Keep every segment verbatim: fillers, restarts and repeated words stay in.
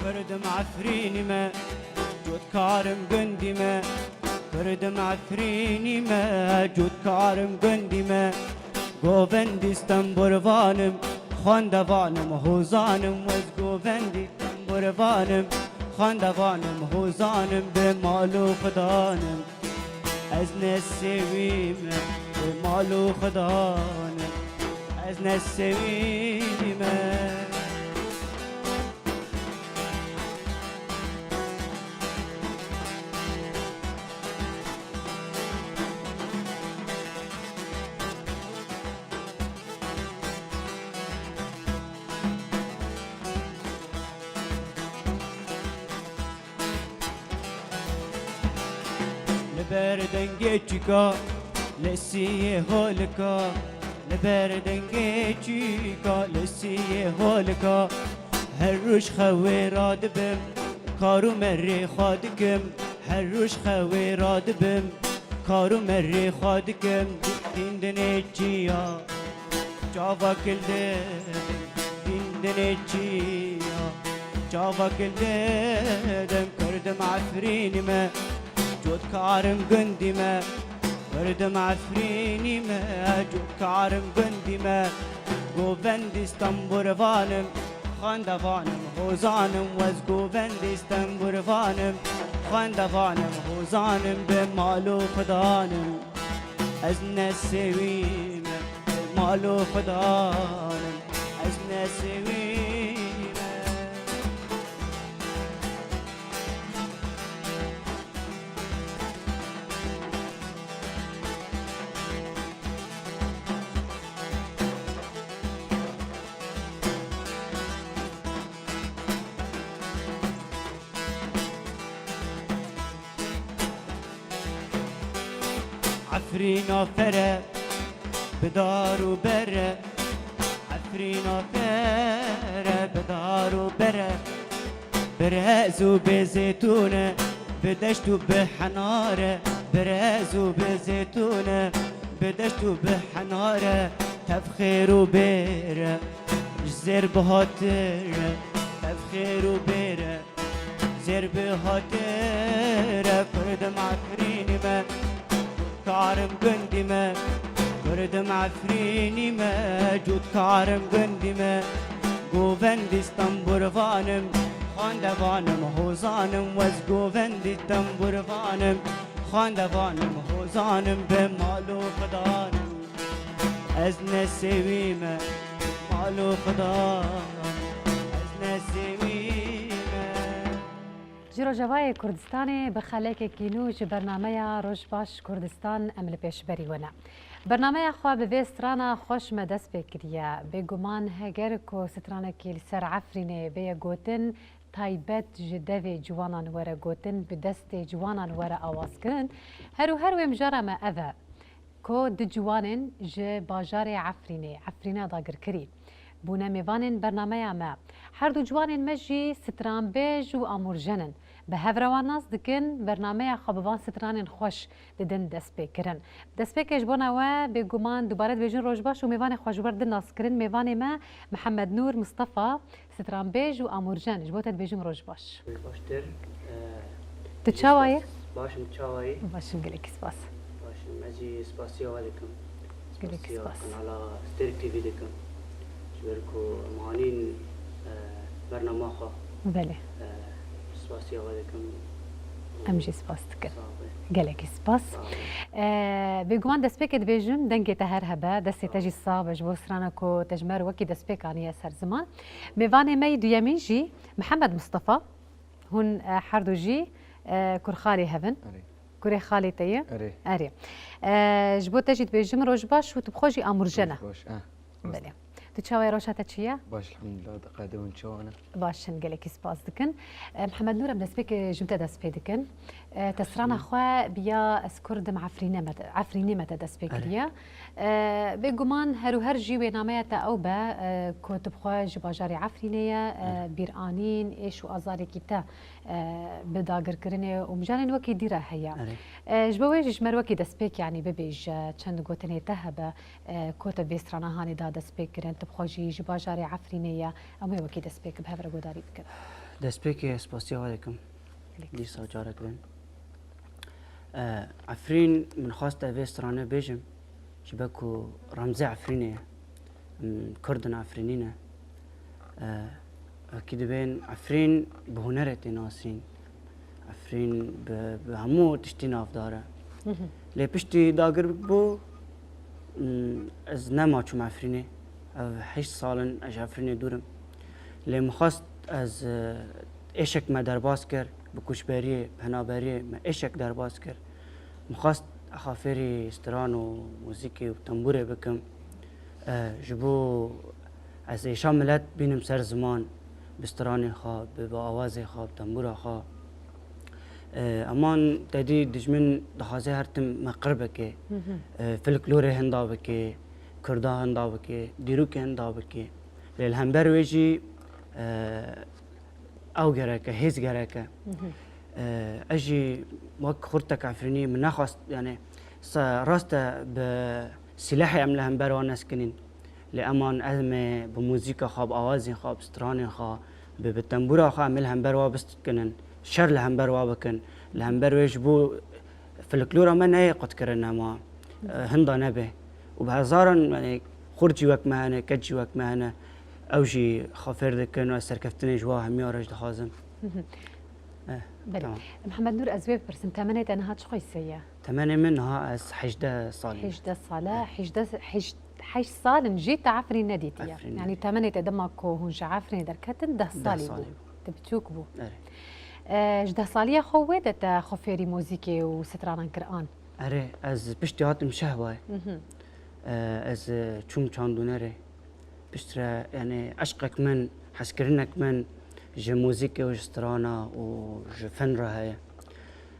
Kurdim Efrînî me, cotkarim gundî me. Kurdim Efrînî me, cotkarim gundî me. Govendî stenburvanim, xwendevanim, hozanim, ez govendî stenburvanim, xwendevanim, hozanim, bi mal û xudanim. Ez ne sêwî me, bi mal û xudanim, ez ne sêwî me. Li ber dengê çîka, li siyê holika, li ber dengê çîka, li siyê holika, her roj xewê radibim, kar û merê xwe dikim, her roj xewê radibim, kar û merê xwe dikim, dindinê çiya. Çava kilde, dindinê çiya. Çava kilde, dem kurdim Efrînî me, cotkarim gundî me. Kurdim Efrînî me, cotkarim gundî me. Govendî stenburvanim, xwendevanim, hozanim, ez govendî stenburvanim, xwendevanim, hozanim, bi mal û xudanim. Ez ne sêwî me, mal û xudanim, ez ne sêwî me. Efrîna fere, bi dar û bere, Efrîna fere, bi dar û bere, bi rez û bi zêtûne, bi deşt û bi henare, bi rez û bi zêtûne, bi deşt û bi henare, tev xêr û bêre, ji zêr bihatire, tev xêr û bêre. Zêr bi hatire kurdim Efrînî me, karim gundî me. Kurdim Efrînî me, cût karim gundî me. Govendî stenburvanim, xwendevanim, hozanim, wez govendî stenburvanim, xwendevanim, hozanim, bi mal û xudanim. Ez ne sêwî me, mal û xuda, ez ne sêwî me. Ji Rojavayê Kurdistanê bi xelekekî nû ji bernameya Roj Baş Kurdistan em li pêşberî we ne. Bernameya xwe bi vê strana xweş me dest pê kiriye. Bêguman heger ku stranekî li ser Efrînê bêye gotin, taybet ji devê ciwanan were gotin, bi destê ciwanan were awazkirin, her û her wê mijara me ev e ku du ciwanên ji bajarê Efrînê, Efrîna dagirkirî, bûne mêvanên bernameya me. Her du ciwanên me jî stranbêj û amûrjen in. Bi hev re wan nas dikin, bernameya xwe bi van stranên xweş didin destpêkirin. Destpêkê ji bona we bêguman dubare dibêjin roj baş û mêvanê xwe ji we re didin naskirin. Mêvanê me Mihemed Nûr Mistefa, stranbêj û amûrjen, ji bo te dibêjim roj baş. Baştir. Tu çawa yî? Baş im, çawa yî? Baş im, gelekî spas. Baş im, ez jî spasiya we dikim. Gelekî spas. Kanala Stêrk T V dikim. Ji ber ku em anîn, e, bernama xwe. Belê. E, spasiya we dikim. Em jî spas dikin. Sağ ol. Gelekî spas. Sağ ol. E, bêguman destpêkê dibêjim, dengê te her hebe, destê te jî sax be ji bo strana ku te ji me re wekî destpêk aniye ser ziman. Mêvanê me yî duyemîn jî Mihemed Mistefa. Hûn, e, her du jî, e, kurxalê hev in. Erê. Kurê xalê te ye? Erê. Erê. E, ji bo te jî dibêjim roj baş û tu bi xwe jî amûrjen e. Roj baş, eh. Belê. Tu çawa yî, rewşa te çi ye? Baş, elhamdulillah, di qadê hûn çawa ne? Baş in, gelekî spas dikin. E, Mihemed Nûr, em destpêkê ji te dest pê dikin. E, te strana xwe bi ya Ez Kurdim Efrîne me te, Efrînê me te dest pê kiriye. E, bêguman her û her jî wê nameya te ew be, e, ku tu bi xwe ji bajarê Efrînê ye, e, bîranîn, êş û azarekî te, e, bi dagirkirinê û mijarên wekî dî re heye. E, ji bo wê jî ji me re wekî destpêk, yanî bibêje, çend gotinê te hebe, e, ku te vê strana hanê da destpêkirin, tu bi xwe jî ji bajarê Efrînê ye, em wê wekî destpêk bi hev re guhdarî bikin. Destpêkê spasiya we dikim. Dîsa carek din. E, Efrîn, min xwest vê strane bêjim, ji ber ku remzê Efrînê ye. Em, Kurd in, Efrînî ne. E, wekî dibên Efrîn bi hunerê tê nasîn. Efrîn bi, bi hemû tiştî navdar e. Lê piştî dagir bû, m, ez nema çûm Efrînê. Ev heşt sal in ez ji Efrînê dûr im. Lê min xwest ez, e, êşek me derbas kir, bi koçberiyê, bi henaberiyê me êşek derbas kir. Min xwest xwe fêrî stran û muzîkê û tembûrê bikim. E, ji bo ez êşa milet bînim ser ziman, bi stranê xwe, bi, bi awazê xwe, bi tembûra xwe. E, eman tedî dijmin dixwaze her tim me qir bike. E, folklorê hinda bike, kurda hinda bike, dîrokê hinda bike. Lê li hember wê jî, e, ew gerek e, hêz gerek e. E, ez jî wek xurtek Efrînî min nexwest, yani, se-, rast e bi sîlehê em li hember wan neskinîn. Lê eman em ê bi muzîka xwe, bi awazên xwe, bi stranên xwe, bi, bi tembûra xwe em ê li hember wa biskinin. Şer li hember wa bikin. Li hember wê ji bo folklora me neyê qutkirin, nema, e, hinda nebe. Û bi hezaran, yani, xurt jî wek me hene, keç jî wek me hene. Ew jî xwe fêr dikin û ez serkeftinê ji wa hemiya re jî dixwazim. Eh, Belê. Tamam. Mihemed Nûr, ez wê bipirsim, temenê te niha çi qeyse ye? Temenê min niha ez hejdeh salî me. Hejdeh sal e, hejdeh, heşt, heşt sal in jî te Efrîn nedîtiye. Efrîn nedîtiye. Yanî temenê te dema ku hûn ji Efrînê derketin, deh salî bû. Deh salî bû. Te biçûk bû. Erê. E, ji deh saliya xwe wê de te xwe fêrî muzîkê û stranan kir an? Erê, ez piştî hatim Şehbayê. E, ez, e, çûm çandûnerê. Piştre, yani, eşqek min, hezkirinek min ji muzîkê û ji strana û ji fen re heye.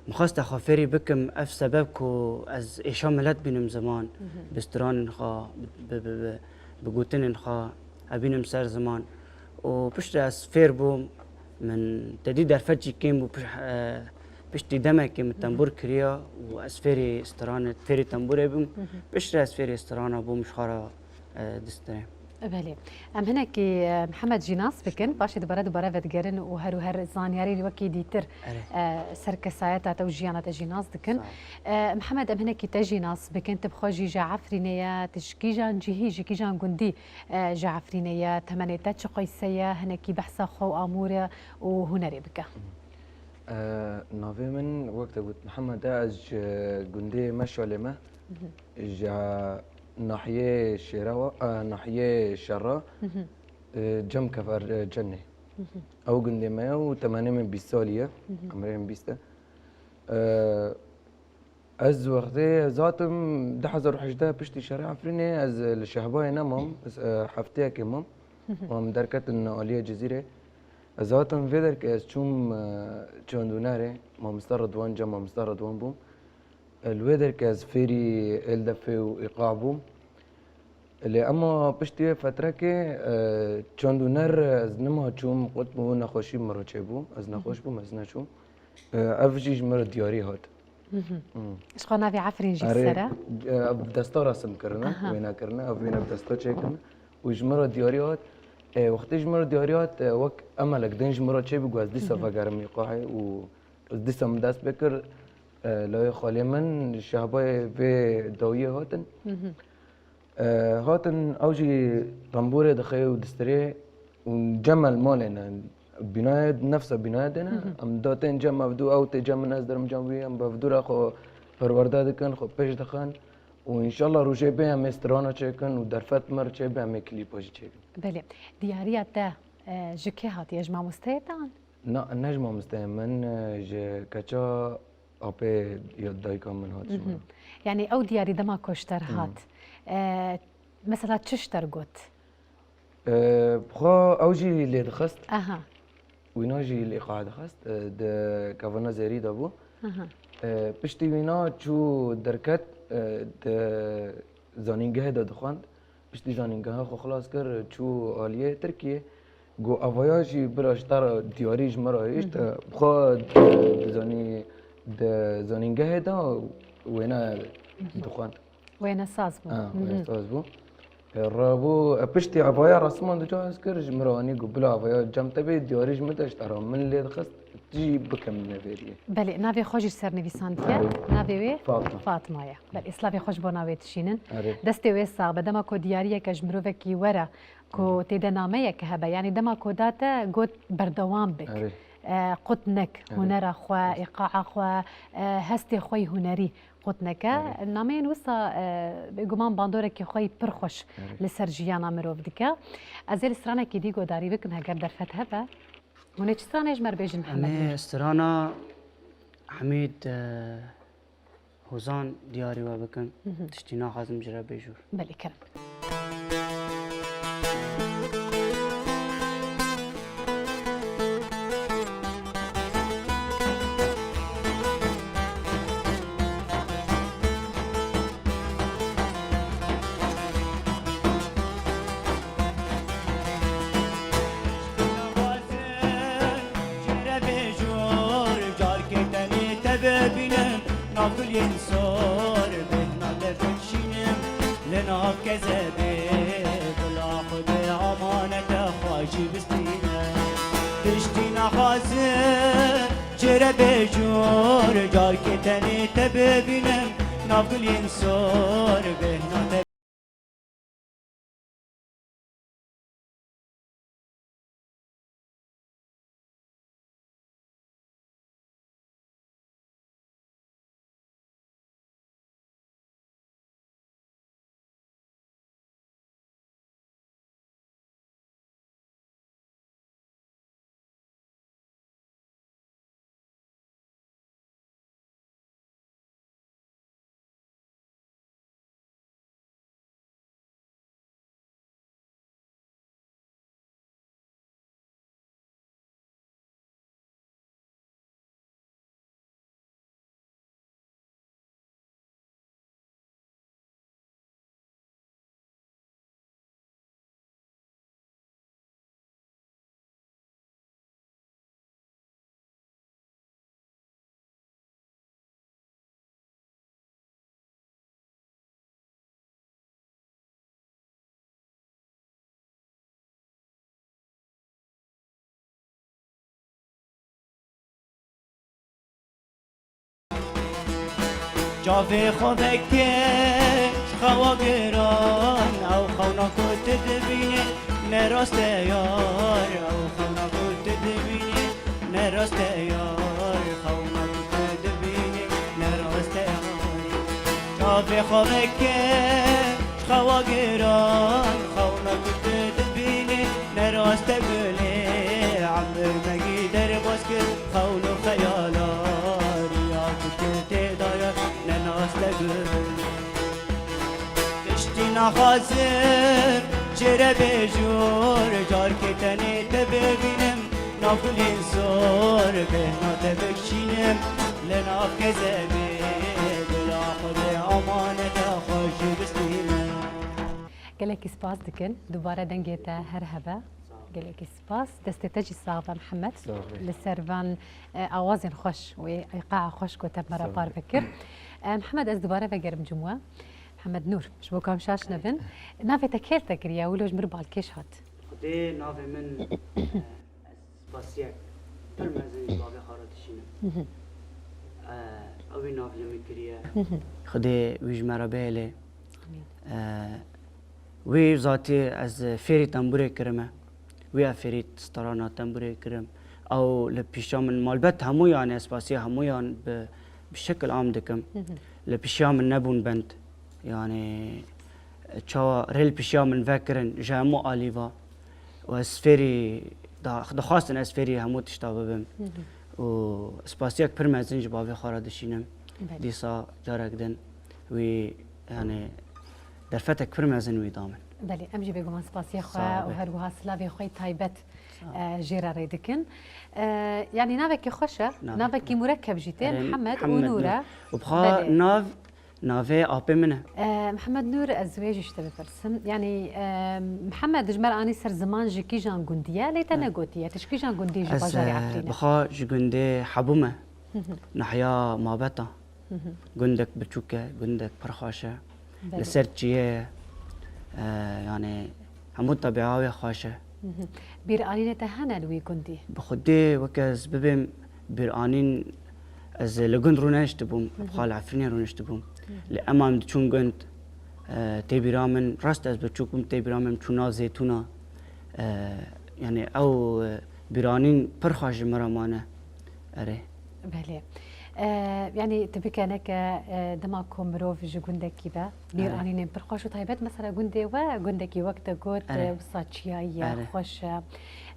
Min xwest xwe fêrî bikim, ev sebeb ku ez êşa milet bînim ziman, bi stranên xwe, bi, bi, bi, bi, bi gotinên xwe, ez bînim ser ziman. Û piştre ez fêr bûm, min tedî derfet jî kêm bû, piş-, e, piştî demekê min tembûr kiriya û ez fêrî strana, fêrî tembûrê bûm. Piştre ez fêrî strana bûm, ji xwe re e, distirê. Belê. Em hinekî, e, Mihemed jî nas bikin, paşê dubare dubare vedigerin û her û her zanyarî wekî dîtir, Erê. e, ser kesayeta te û jiyana te jî nas dikin. Sağ ol. E, Mihemed, em hinekî te jî nas bikin, tu bi xwe jî ji Efrînê ye, tu ji kîjan cihî, ji kîjan gundî, e, ji Efrînê ye, temenê te çi qeyse ye, hinekî behsa xwe û amûrê û hunerê bike. E, navê min, wek te got, Mihemed e, ez ji gundê Meşalê me. Ji nahiyê Şêrewa, e, nahiyê Şerra, e, Cem Kefer, e, Cennê. Ew gundê me ye û temenê min bîst salî ye. Emrê min bîst e. E, ez wextê ez hatim du hezar û hejdeh piştî şerê Efrînê, ez li Şehbayê nemam, ez, e, hefteyekê mam. Û em derketin aliyê Cizîrê. Ez hatim vê derkê, ez çûm, e, çandûnerê, mamoste Ridwan, cem mamoste Ridwan bûm. Li wê derkê ez fêrî êldefê û îqa bûm. Lê ema piştî wê fetrekê, e, çandûner ez nima çûm, qut bû, nexweşî min re çêbû, ez nexweş bûm, ez neçûm. E, ev jî ji min re diyarî hat. Hmm. Ji xwe navê Efrîn jî Erê, ser e? e, ev desta resim kirine, Aha. wêne kirine, ev wêne bi desta çêkirine. Û ji min re diyarî hat, e, wextê ji min re diyarî hat, e, wek emelek din ji min re çêbû, ku ez dîsa vegerim îqahê û ez dîsa min dest pê kir, e, lawê xalê min, Şehbayê vê dawiyê hatin. E, hatin ew jî tembûrê dixe û distirê û cem el malê ne. Bînayê, nefsa bînayê de ne. Em da tên cem ev du, ew tê cem min, ez derim cem wî, em bi ev du re xwe perwerde dikin, xwe pêş dixin. Û înşallah rojê bê em ê strana çêkin û derfet me re çêbe, em ê klîpa jî çêkin. Belê. Diyariya te, e, ji kê hatiye? Ji mamosteyê te an? Na, ne ji mamosteyê min, e, ji keça apê ya dayika min hat ji min. Mhm. Yanî ew diyarî dema ku ji te re hat, e, mesela çi ji te re got? E, xwe ew jî lê dixist. Aha. Wîna jî lê xwe dixist. E, di kevana zêrî de bû. Aha. E, piştî wîna çû derket, e, di zanîngehê de dixwend. Piştî zanîngeha xwe xilas kir, çû aliyê Tirkiyê. Got, "Avaya jî bira ji te re diyarî ji me re hişt, Mhm. xwe di zanî-, di zanîngehê de wêne Mhm. dixwend." Wêne saz bû. Ha, wêne Mhm. saz bû. Rabû, e, piştî evaya resiman duca ez kir, ji min re anî got, bila evaya cem te bê, diyarî ji min de ji te re min lê dixist, tu jî bikim nivêriyê. Belê, navê xwe jî ser nivîsandiye. Erê. Navê wê? Fatma. Fatma ye. Belê, slavê xwe ji bo navê dişînin. Erê. Destê wê sax be. Dema ku diyariyeke ji mirovekî were, ku tê de nameyeke hebe, yanî dema ku da te got berdewam bik. Erê. E, qut nek, Erê. hunera xwe, îqa'a xwe, e, hestê xwe yî hunerî. Qut neke. Erê. Nameyên wisa, e, bêguman bandorekî xwe yî pir xweş Erê. li ser jiyana mirov dike. Ez ê li stranekî dî godarî bikim, heger derfet hebe. Hûn ê çi stranê ji me re bêjin, Mihemed Nûr? Em ê strana Hemîd, e, Hozan diyarî we bikim. Hı hı. Tiştî naxwazim ji re bêjor. Belê, kerem. Ji re bêjor, carkê tenê te bibînim, nav gulên sor, bêhna te bikişînim, li nav kezebê, bila Xwedê emanete xwe jî bistîne. Tiştî naxwazim, ji re bêjor, carkê tenê te bibînim, nav gulên sor, bêhna te Çavê xwe veke ji xewa giran, ew xewna ku tu dibînî ne rast e yar, ew xewna ku tu dibînî ne rast e yar, xewna ku tu dibînî ne rast e yar. Çavê xwe veke ji xewa giran, xewna ku tu dibînî ne rast e gulê, emir me gî derbas kir. Xewn û xeyala riya ku tu tê de ye, ne nas te gul. Tiştî naxwazim, jê re bêjor, carkê tenê te bibînim, nav gulên sor, bêhna te bikişînim, li nav kezebê, bila Xwedê emaneta xwe jî bistînim. Gelekî spas dikin. Dubare dengê te her hebe. Sağ ol. Gelekî spas. Destê te jî sax be, Mihemed. Sağ ol. Li ser van, e, awazên xweş û ê-, îqaa xweş ku te me re Sağ ol. parve kir. E, Mihemed, ez dubare vegerim cim we. Mihemed Nûr, ji bo ku em şaş nebin. Navê te kêl te kiriye, wilo ji min re balkêş hat. Xwedê navê min, e, Ez spasiyek pir mezin ji bavê xwe re dişînim. Hı hı. E, ew wî nav li min kiriye. Hı hı. Xwedê wî ji me re bihêle. Amîn. E, wî zatî ez fêrî tembûrê kirime. Wî ez fêrî starana tembûrê kirim. Ew li pîşa min malbet hemûyan, ez spasiya hemûyan bi, bi şekil am dikim. Hı hı. Li pîşa min nebûn bend. Yanî çawa rê li pişiya min vekirin ji hemû alî ve û ez fêrî da-, dixwastin ez fêrî hemû tişta bibim. Hı hı. Û spasiyek pir mezin ji bavê xwe re dişînim. Belê. Dîsa carek din wî, yanî derfetek pir mezin wî da min. Belê, em jî bêguman spasiya xwe Sağ û be. her wiha silavê xwe yê taybet, Sağ ol. e, jê re rê dikin. E, yanî navekî xweş e, Navekî navekî murekeb jî tê, Erê, Mihemed û Mihemed Nûr e. Nûr. Û bixa Belê. nav Navê apê min e. E, Mihemed Nûr, ez wê jî ji te bipirsim. Yanî, e, Mihemed ji me re anî ser ziman ji kîjan gundî ye, lê te Ne. negotiye. Tu ji kîjan gundî ji Ez, bajarê e, Efrînê? Bixa ji gundê Hebû me. Hı hı. Nahiya Mabeta. Hı hı. Gundek biçûk e, gundek pir xweş e. Belê. Li ser çiyê ye. E, yani hemû tebiya wê xweş e. Mhm. Bîranînê te hene li wî gundî? Bi xwedê weke ez bibêm bîranîn, ez li gund rûnehiştibûm, bi xwe li Efrînê rûniştibûm. Lê ema em diçûn gund, e, tê bîra min, rast ez biçûk bûm, tê bîra min çûna zêtûna. E, yani ew, e, bîranîn pir xweş ji min re mane. Erê. Belê. E, yanî tu bike neke, e, dema ku mirov ji gundekî be, bîr Erê. anînên pir xweş û taybet mesela gundê we, gundekî wek te got, Erê. e, wisa çiyayî ye, Erê. xweş e.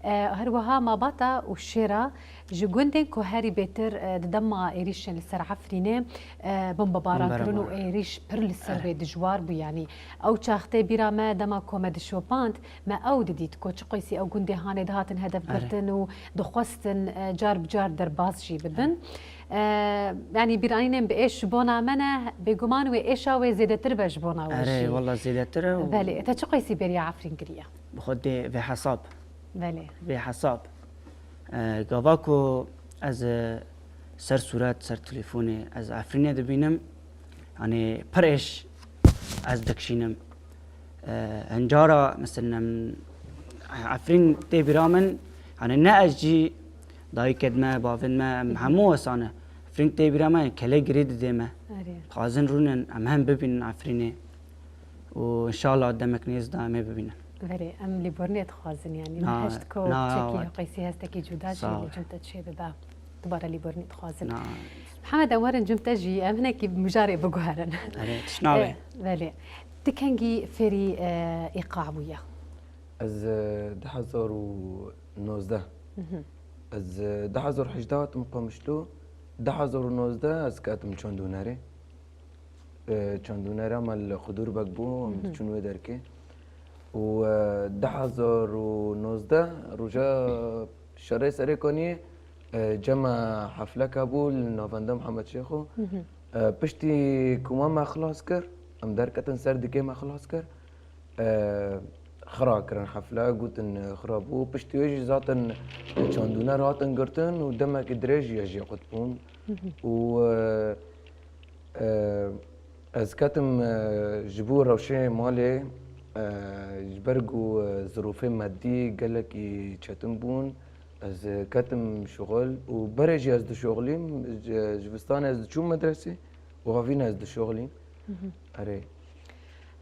E, her wiha Mabata û Şêra ji gundên ku herî bêtir, e, di dema êrîşên li ser Efrînê, e, bombebaran kirin û Bombebaran. êrîş pir li ser Erê. wê dijwar bû. Yanî ew çax tê bîra me dema ku me dişopand, me ew didît ku çi qeysî ew gundê hanê dihatin hedef Erê. girtin û dixwestin, e, car bi car derbas jî bibin. E, yanî bîranînên bi êş ji bona me ne, bêguman wê êşa wê zêdetir be ji bona we Erê, jî. Wela zêdetir e û Belê, te çi qeysî bêriya Efrîn kiriye? Bi xwedê vê hesab. Belê. Vê hesab. E, gava ku ez, e, ser sûret, ser telefûnê, ez Efrînê dibînim, yanî pir êş ez dikişînim. E, hincara, mesela, em, Efrîn tê bîra min, yanî ne ez jî, dayikê me, bavên me, em hemû wesa ne. Efrîn tê bîra me, kelê girê didê me. Erê. Dixwazin rûnin, em hem bibînin Efrînê. Û înşallah demek nêz de em ê bibînin. Verê, em lêborînê dixwazin, yanî Na, me hişt ku na, çekî wa- qeysî hestekî cuda jî Sağ ol. li cem te çê bibe. Dubare lêborînê dixwazin. Na. Mihemed, em werin cem te jî, em hinekî mijarê biguherin. Erê, tişt nabê. E, belê. Tu kengî fêrî, e, îqa bûye? Ez, e, du hezar û nozdeh. Mhm. Ez, e, du hezar û hejdeh hatim Qamişlo, du hezar û nozdeh ez ketim çandûnerê. E, çandûnera me li Qudûrbek bû, em Mhm. diçûn wê derkê. Û, e, du hezar û nozdeh roja şerê Serê Kaniyê, e, cem me hefleke bû li navenda Mihemed Şêxo. Mhm. E, piştî ku me me xilas kir, em derketin ser dikê me xilas kir. E, xira kirin hefle, gotin, e, xira bû. Piştî wê jî zaten çandûner hatin girtin û demekî dirêj jî ez jê qut bûm. Mhm. Û, e, e, ez ketim, e, ji bo rewşê malê, e, ji ber ku, e, zirûfê medî gelekî çetin bûn, ez, e, ketim şixul û berê jî ez dişoxilîm, ji, ji zivistanê ez diçûm medresê û havîn ez dişoxilîm. Mhm. Erê.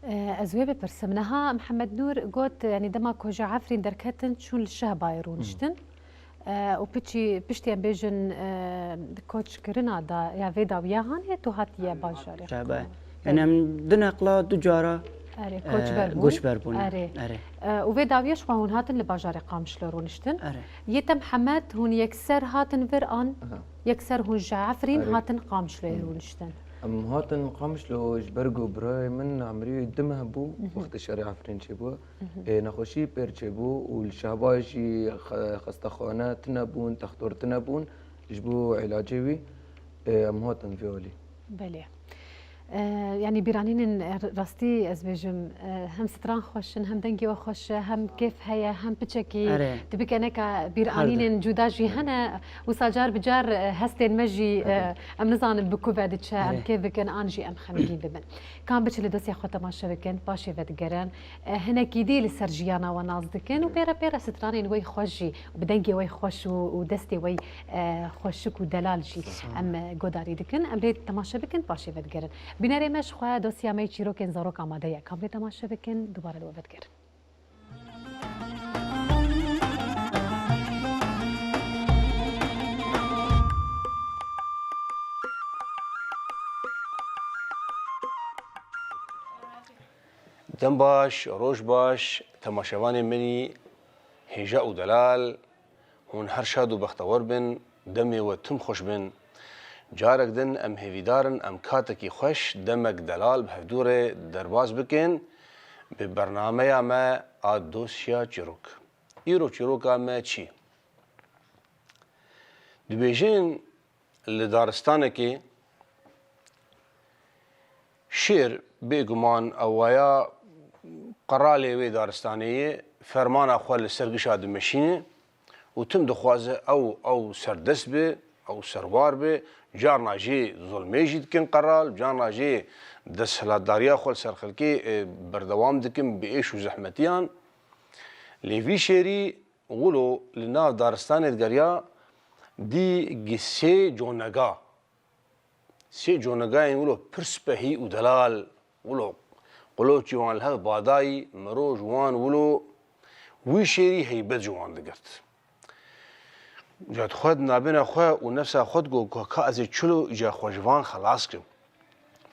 E, ez wê bipirsim. Niha Mihemed Nûr got, yanî dema ku ji Efrîn derketin, çûn li Şehbayê rûniştin. E, û piçî, piştî em bêjin, e, koçkirina da, ya vê dawiya hanê, tu hatiye bajarê. Şehbayê. Yanî em du neqla, du cara, Erê, koçber e, bûn. Koçber bûn. Erê. Erê. E, û vê dawiya ji xwe hûn hatin li bajarê Qamişlo rûniştin. Erê. Yê te Mihemed hûn yekser hatin vir an, Aha. yekser hûn ji Efrîn Erê. hatin Qamişloyê rûniştin. Em hatin Qamişlo ji ber ku birayê min emirî wî du meh bû, Mhm. wextê şerê Efrîn çêbû. Mhm. Ê, nexweşî pêr çêbû û li Şehbayê jî xe-, xestexane tune bûn, textor tune bûn ji bo îlacê wî. Ê, em hatin vê alî. Belê. E, yanî bîranînên, e, rastî ez bêjim, e, hem stran xweş in, hem dengê we xweş e, hem kêf heye, hem piçekî Erê. tu bike neke bîranînên cuda jî hene. Wisa car bi car, e, hestên me jî, e, Erê. em nizanin bi ku ve diçe, em Erê. kêf bikin an jî em xemgîn bibin. Ka em biçin li dosyê xwe temaşe bikin, paşê vedigerin. E, hinekî dî li ser jiyana we nas dikin û pê re pê re stranên we yî xweş jî, bi dengê we yî xweş û, û destê we yî, e, xweşik û delal jî Sağ ol. em, e, godarî dikin. Em lê temaşe bikin, paşê vedigerin. Bînerê me ji xwe dosya me yî çîrokên zarok amade ye. Ka em lê temaşe bikin, dubare li we vedigerin. Dem baş, roj baş, temaşevanên min î hêja û delal, hûn her şad û bextewar bin, demê we tim xweş bin. Carek din em hêvîdar in em katekî xweş, demek delal bi hevdû re derbas bikin bi bernameya me a Dosya Çîrok. Îro çîroka me çi? Dibêjin, li daristanekê şêr bêguman ewaya qeralê wê daristanê ye, fermana xwe li ser gişa dimeşîne û tim dixwaze ew, ew serdest be ew serwar be, carna jê zulmê jî dikin qeral, carna jê desthilatdariya xwe li ser xelkê, e, berdewam dikin bi êş û zehmetiyan. Lê vî şêrî wilo li nav daristanê digeriya, dî gi sê conega. Sê conegayên wilo pir spehî û delal, wilo qulocî wan li hev badayî, mirov ji wan wilo wî şêrî heybet ji wan digirt. Ca xwe di nabêna xwe û nefsa xwe digot ku ka ez ê çilo îca xwe ji van xelas kim.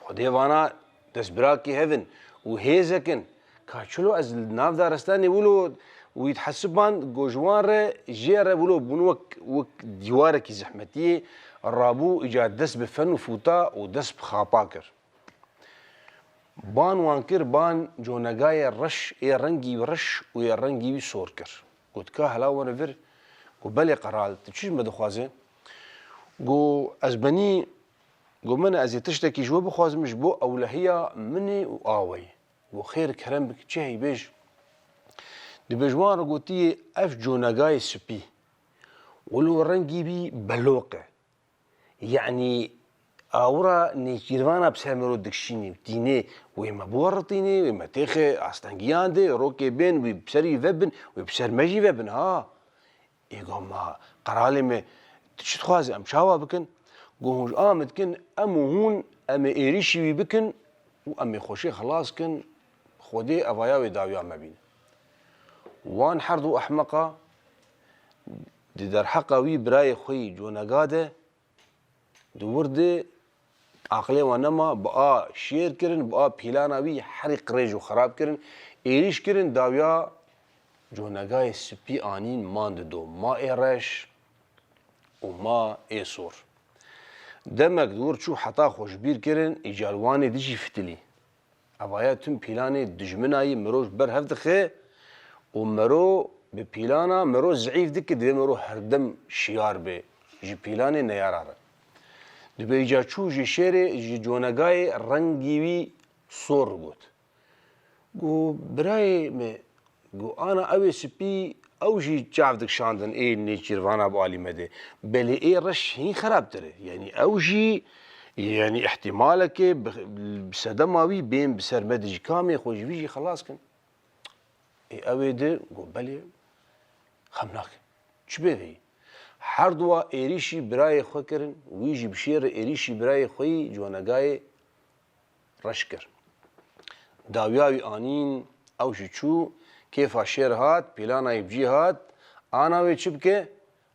Xwedê vana destbirakî hev in û hêzek in. Ka çilo ez li nav daristanê wilo wî dihesiban ku ji wan re jê re wilo bûn wek, wek dîwarekî zehmetiyê rabû îca dest bi fen û fûta û dest bi xapa kir. Ban wan kir, ban conegayê reş, ê rengî wî reş û ê rengî wî sor kir. Got, ka hela were vir. Got, belê qeral, tu çi ji me dixwaze? Got, ez benî, got, min ez ê tiştekî ji we bixwazim ji bo ewlehiya min ê û a we yê. Got, xêr kerem bik, çi heyî bêj. Dibê ji wan re gotiye, ev conegayê spî. Wilo rengî wî beloq e. Yanî awira nêçîrvana bi ser mirov dikişînî û tînê, wê me biweritînê, wê me têxe astengiyan dê, rokê bên, wê bi ser wî vebin, wê bi ser me jî vebin, ha. Ê go ma qeralê me, tu çi dixwazî em çawa bikin? Go hûn ji a me dikin, em û hûn, em ê êrîşî wî bikin û em ê xweşê xilas kin, Xwedê evaya wê dawiya me bîne. Wan her du ehmeqa di derheqa wî birayê xwe yî conega de, di wir de aqilê wan nema, bi a şêr kirin, bi a pîlana wî herî qirêj û xirab kirin, êrîş kirin, dawiya conegayê spî anîn man dido. Ma ê reş û ma ê sor. Demek di wir çû heta xwe ji bîr kirin, îca li wanê dijî fitilî. Evaya tim pîlanê dijminayî mirov ji ber hev dixe û mero bi pîlana mero zeîf dike, divê mero herdem şiyar be ji pîlanê neyara re. Dibê îca çû ji şêrê, ji conegayê rengî wî sor got. Got, birayê me, got, ana ew ê spî, ew jî çav dikişandin ê nêçîrvana bi alî me de. Belê ê reş hîn xerabtir e. Yanî ew jî, yanî îhtîmaleke bi, bi sedema wî bên bi ser me de jî kamê xwe ji vî jî xelas kin. Ê ew ê di, got, belê, xem nake. Çi bê veyî? Her duwa êrîşî birayê xwe kirin, wî jî bi şêrê êrîşî birayê xwe yî conegayê reş kir. Dawiya wî anîn, ew jî çû, kêfa şêr hat, pîlana wî bi cî hat, ana wê çi bike?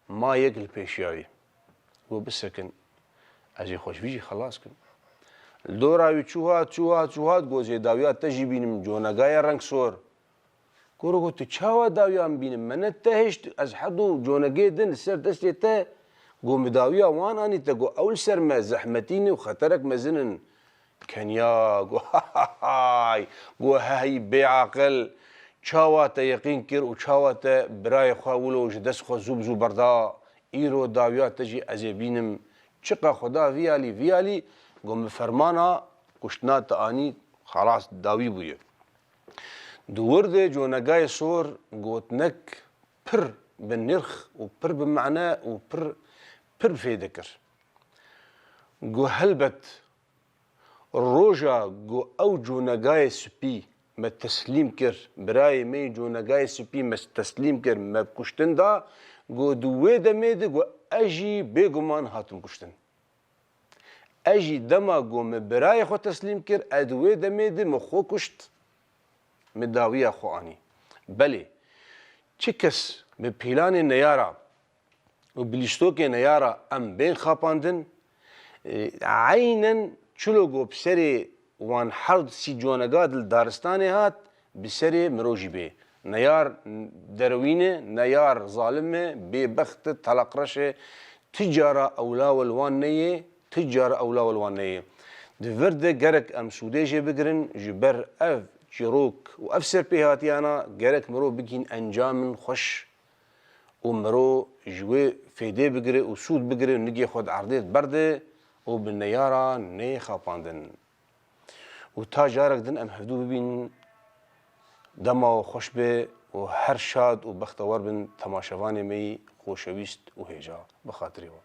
Ma yek li pêşiya wî. Got, bisekin, ez ê xwe ji vî jî xelas kim. Li dora wî çû hat, çû hat, çû hat, got, zê dawiya te jî bînim, conegaya reng sor. Kuro got, tu çawa dawiya min bînin? Me ne te hişt, ez her du conegê din li ser destê te. Got, min dawiya wan anî te, got, ew li ser me zehmetî ne û xeterek mezin in. Kenya, got, hay, got, hey bêaqil, çawa te yeqîn kir û çawa te birayê xwe wilo ji dest xwe zû bi zû berda? Îro dawiya te jî ez ê bînim. Çiqa xwe da vî alî, vî alî, got, min fermana kuştina te anî, xelas dawî bûye. Di wir de conegayê sor gotinek pir bi nirx û pir bi mane û pir, pir bi fêde kir. Got, helbet roja got ew conegayê spî me teslîm kir, birayê me yê conegayê spî me teslîm kir, me bi kuştin da, got di wê demê de got ez jî bêguman hatim kuştin. Ez jî dema ku min birayê xwe teslîm kir, ez di wê demê de min xwe kuşt, min dawiya xwe anî. Belê, çi kes bi pîlanê neyara û bi lîstokê neyara em bên xapandin, e, eynen çilo ku bi serê wan her sî conega di li daristanê hat, bi serê mirov jî bê. Neyar derewîn e, neyar zalim e, bêbext e, teleqreş e. Ti cara ewla we li wan neyê, ti cara ewla we li wan neyê. Di vir de gerek em sûdê jê bigirin, ji ber ev çîrok û ev serpêhatiyana gerek mirov bigihîn encamên xweş û mirov ji wê fêdê bigire û sûd bigire û nigê xwe di erdê berde û bi neyara neyê xapandin. Û ta carek din em hevdû bibînin, dema we xweş be û her şad û bextewar bin temaşevanê me yî xoşewîst û hêja. Bi xatirê we.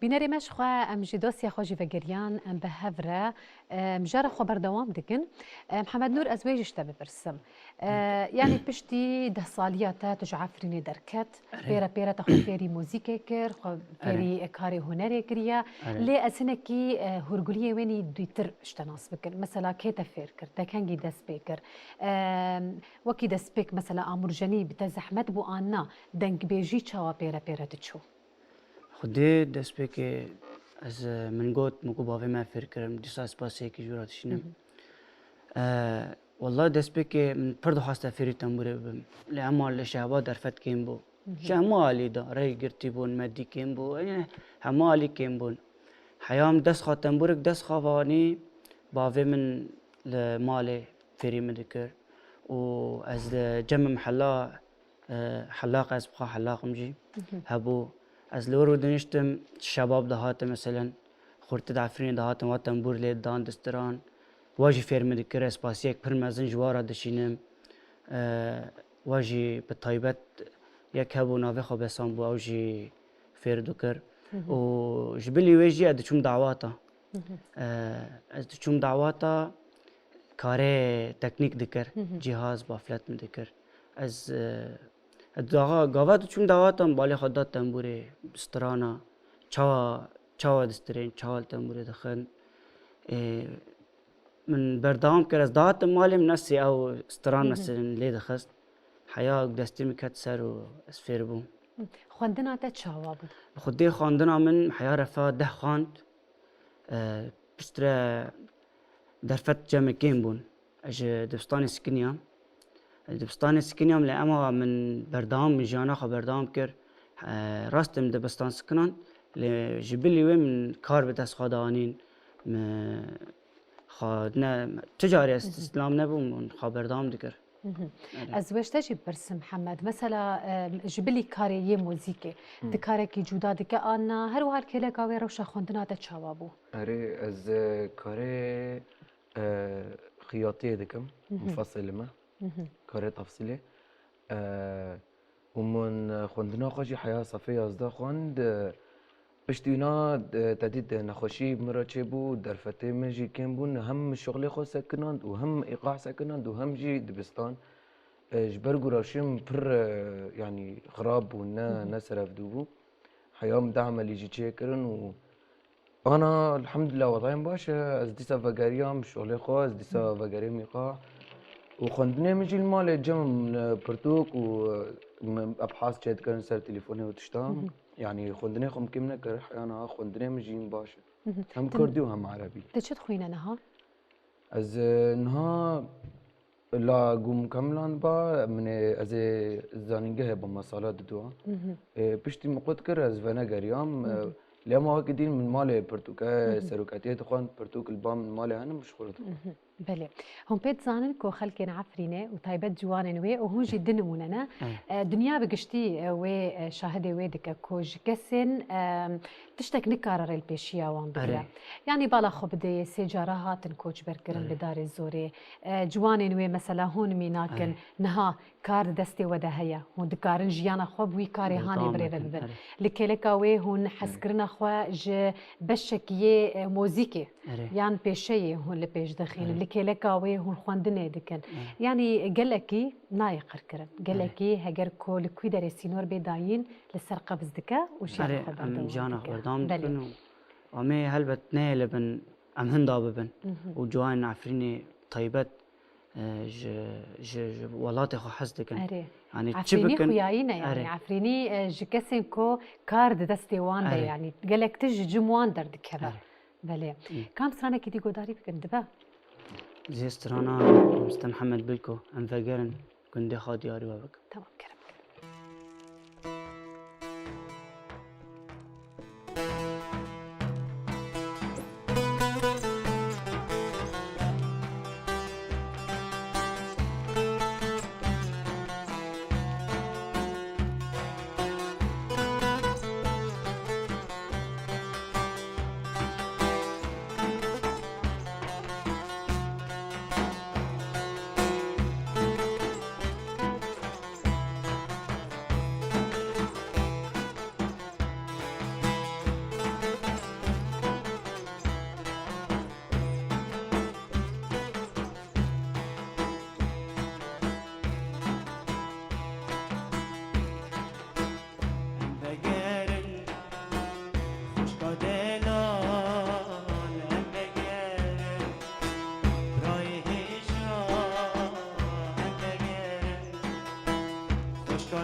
Bînerê me ji xwe, em ji dosya xwe jî vegeriyan, em bi hev re, em jara xwe berdewam dikin. Em, Mihemed Nûr, ez wê jî ji te bipirsim. E, yanî piştî deh saliya te tu ji Efrînê derket, Erê. pêre pêre te xwe fêrî muzîkê kir, xwe Erê. fêrî karê hunerê kiriye. Erê. Lê ez hinekî, e, hûrguliyê wênî dûtir ji te nas bikin. Mesela kê te fêr kir, te kengî dest pê kir? E, wekî destpêk mesela amûrjenî bi te zehmet bû an na? Dengbêjî çawa pêre pêre diçû? Xwedê destpêkê ez, e, min got, min got bavê me fêr kirim, dîsa spasiyekî ji wî re dişînim. Hı hı. E, wela destpêkê min pir dixwaste fêrî tembûrê bibim. Lê hema li şehba derfet kêm bû. Hı hı. Ji hemû alî de rêgirtî bûn, medî kêm bû, yani hemû alî kêm bûn. Heya min dest xwe tembûrek dest xwe vanî, bavê min li malê fêrî min dikir û ez li cem mihella e, helaq, ez bi xwe helaq im jî Hı hı. hebû. Ez li wir û diniştim, şebab dihate, meselen, xurtî di Efrînê dihate, wa tembûr lê didan distiran. Wa jî fêr min dikir, ez spasiyek pir mezin ji wa re dişînim. E, wa jî bi taybet yek hebû, navê xwe Besam bû, ew jî fêr dikir. Hı hı. Û ji bilî wê jî ez diçûm dawata. Hı hı. E, ez diçûm dawata karê teknîk dikir, Hı hı. cîhaz, baflet min dikir. Ez, e, ez daxa, gava diçûm dawata, balê xwe da tembûrê, strana, çawa, çawa distirên, çawa li tembûrê dixin. E, min berdewam kir, ez dahatim malê, min nesê ew stran Hı hı. nesin lê dixist. Heya destê min ket ser û ez fêr bûm. Xwendina te çawa bû? Xwedê xwendina min heya refa deh xwend. E, piştre derfet cem min kêm bûn. Ez ji dibistanê sikiniyam. Ez dibistanê sikiniyam, lê ema min berdewam, min jiyana xwe berdewam kir. E, rast e, min dibistan sikinan, lê ji bilî wê min kar bi dest xwe de anîn. Min xwe ne, tu carî ez Hı hı. îstîslam nebûm, min xwe berdewam dikir. Mhm. Erê. Ez wê ji te jî bipirsim, Mihemed. Mesela, e, ji bilî karê yê muzîkê, Hı. tu karekî cuda dike an na? Her wiha li kêleka wê rewşa xwendina te çawa bû? Erê, ez, e, karê, e, xiyatiyê dikim, Mhm. mufassilê me. Mhm. Karê tefsîlê. E, û min, e, xwendina xwe jî heya sefê yazdeh xwend, e, Piştî wina, e, te dît, e, nexweşî min re çêbû, derfetê min jî kêm bûn, hem şixulê xwe sekinand û hem îqah sekinand û hem jî dibistan. E, ji ber ku rewşê min pir, e, yanî xirab bû, ne, Hı hı. ne serevdû bû. Heya min deh emelî jî çêkirin û ana, elhamdulillah, wezayê min baş e. Ez dîsa vegeriyam şixulê xwe, ez dîsa Hı. vegeriyam îqah. Û xwendinê min jî li malê cem min, e, pirtûk û, e, min ebhas çêdikirin ser telefonê û tiştan. Hı hı. Yanî xwendinê xwe min kêm nekir, heya niha xwendinê min jî baş e. Mhm. Hem Tim- kurdî û hem erebî. Tu çi dixwîne niha? Ez, e, niha la ku mukemilan ba, min ê, ez ê zanîngehê bama sala diduwa. Mhm. E, piştî min qut kir, ez venegeriyam. E, Mhm. lê ema wekî dîn min malê pirtûke, Mhm. seroketiyê dixwend, pirtûk li ba min malê hene, min ji xwe re dixwend. Mhm. Belê. Hûn pê dizanin ku xelkên Efrînê û taybet ciwanên wê û hûn jî di nimûne ne. Eh. Eh, dinya bi giştî, eh, wê, eh, şahidê wê dike ku ji kesên, eh, tiştek nikare rê li pêşiya wan bigire. Erê. Yanî bala xwe bidê, sê cara hatin koçber kirin Erê. bi darê zorê. Eh, ciwanên wê mesela hûn mînakin Erê. niha kar di destê we de heye. Hûn dikarin jiyana xwe bi wî karê hanê Berdewam birêve bikin, bibin. Erê. Li kêleka wê hûn Erê. hezkirina xwe ji beşekî yê, eh, mozîkê Erê. yan pêşeyê hûn li pêş dixînin. Erê. Li kêleka wê hûn xwendinê dikin. Erê. Yanî gelekî nayê qirkirin. Gelekî Erê. heger ku li kwî derê sînor bê dayîn li ser qebiz dike û jiyana Erê, xwe em berdewam jiyana xwe dike. berdewam Belê. dikin û em ê helbet neyê li bin em hinda bibin. Mhm. Û ciwanên Efrînê taybet, e, ji, ji, ji welatê xwe hez dikin. Erê. Yanî çi Efrînî bikin? xuyayî ne yanî. Erê. Efrînî, e, ji kesên ku kar di destê wan de Erê. yanî gelek tişt ji cim wan derdikeve. Erê. Belê. Hı. Kam stranekî dî godarî bikin dibe? Zê strana Mister Mihemed Bilko, em vegerin gundê xwe diyarî we bikin. Tamam, kerem, kerem.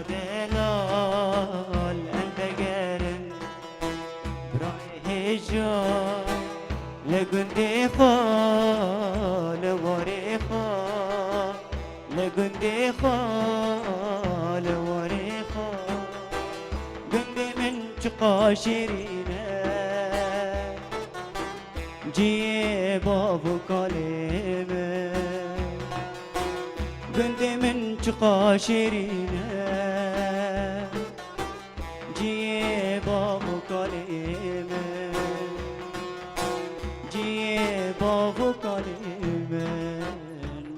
Delal em vegerin birayê hêja li gundê xwe, li warê xwe, li gundê xwe, li warê xwe. Gundê min çiqa şêrîn e. Ciyê bav û kalê min, gundê min çiqa şêrîn e. Ciyê bav û kalê min, ciyê bav û kalê min,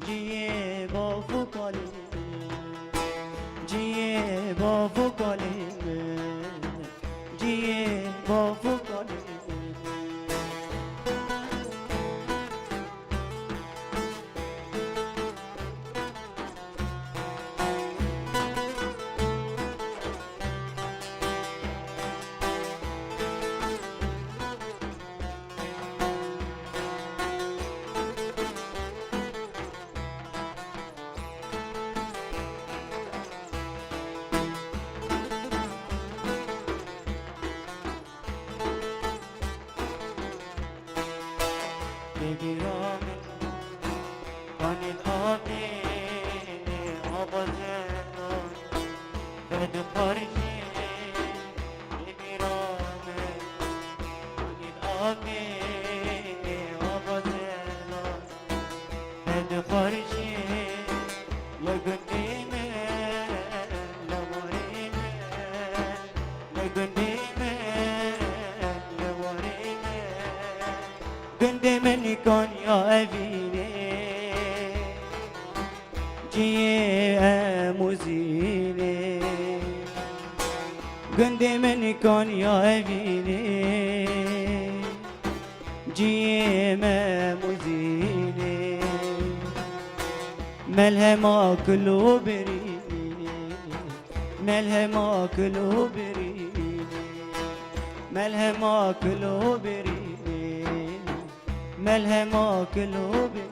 ciyê bav û kalê min, ciyê bav û kalê min. Ciyê bav û kalê. Bêbîra min, kanî avê, avaze, vedixwarijî. Bêbîra min, kanî avê, avaze, vedixwarijî. Li gundê min, li warê min, li gundê min, li warê min. Gundê min kaniya evînê, ciyê em û zînê. Gundê min kaniya evînê, ciyê em û zînê. Melhema kul û birînê, melhema kul û birînê, melhema kul û birînê, melhema kul û birînê.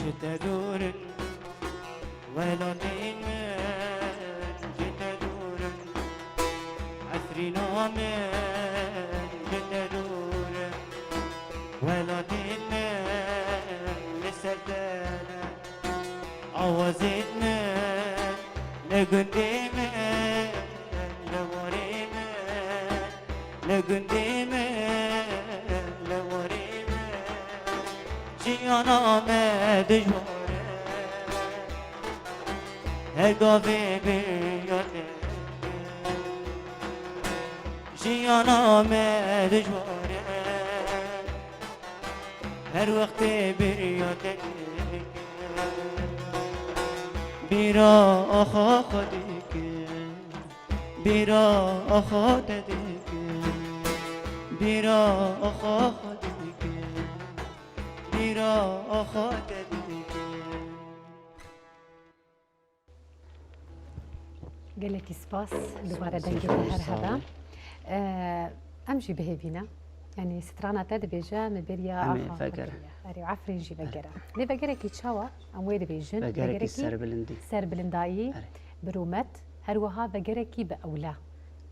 Ji te dûr in welatên min, ji te dûr in Efrîna min, ji te dûr in welatên min, li ser te ne. Awazên min, li gundê min, li warê min, li gundê min, li warê min. Jiyana me dijwar e, her gavê bêriya te. Jiyana me dijwar e, her wextê bêriya te dikim. Bîra axa xwe dikim. Bîra axa te dikim. Bîra axa xwe dikim. Bîra axa te dikim. Gelekî spas. Dubare dengê te her hebe. Ee, em jî bihêvî ne. Yanî strana te dibêje, me beriya Em ê axa xwe vegere. kiriye. Erê, Efrîn jî vegere. Lê vegerekî çawa? Em wê dibêjin. Vegerekî Vegerekî serbilindî. serbilindayî, Erê. bi rûmet, her wiha vegerekî bi ewle.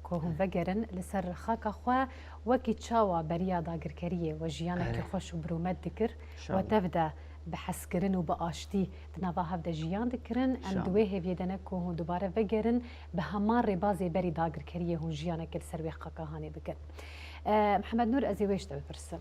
Ku hûn Erê. vegerin li ser xaka xwe, wekî çawa beriya dagirkeriyê we jiyanekî Erê. xweş û bi rûmet dikir, Şa we tev de bi hezkirin û bi aştî di nava hev de jiyan dikirin. Em Şa di wê hêviyê de ne ku hûn dubare vegerin, bi heman rêbazê berî dagirkeriyê hûn jiyanekê li ser wê xaka hanê bikin. E, Mihemed Nûr, ez ê wê ji te bipirsim.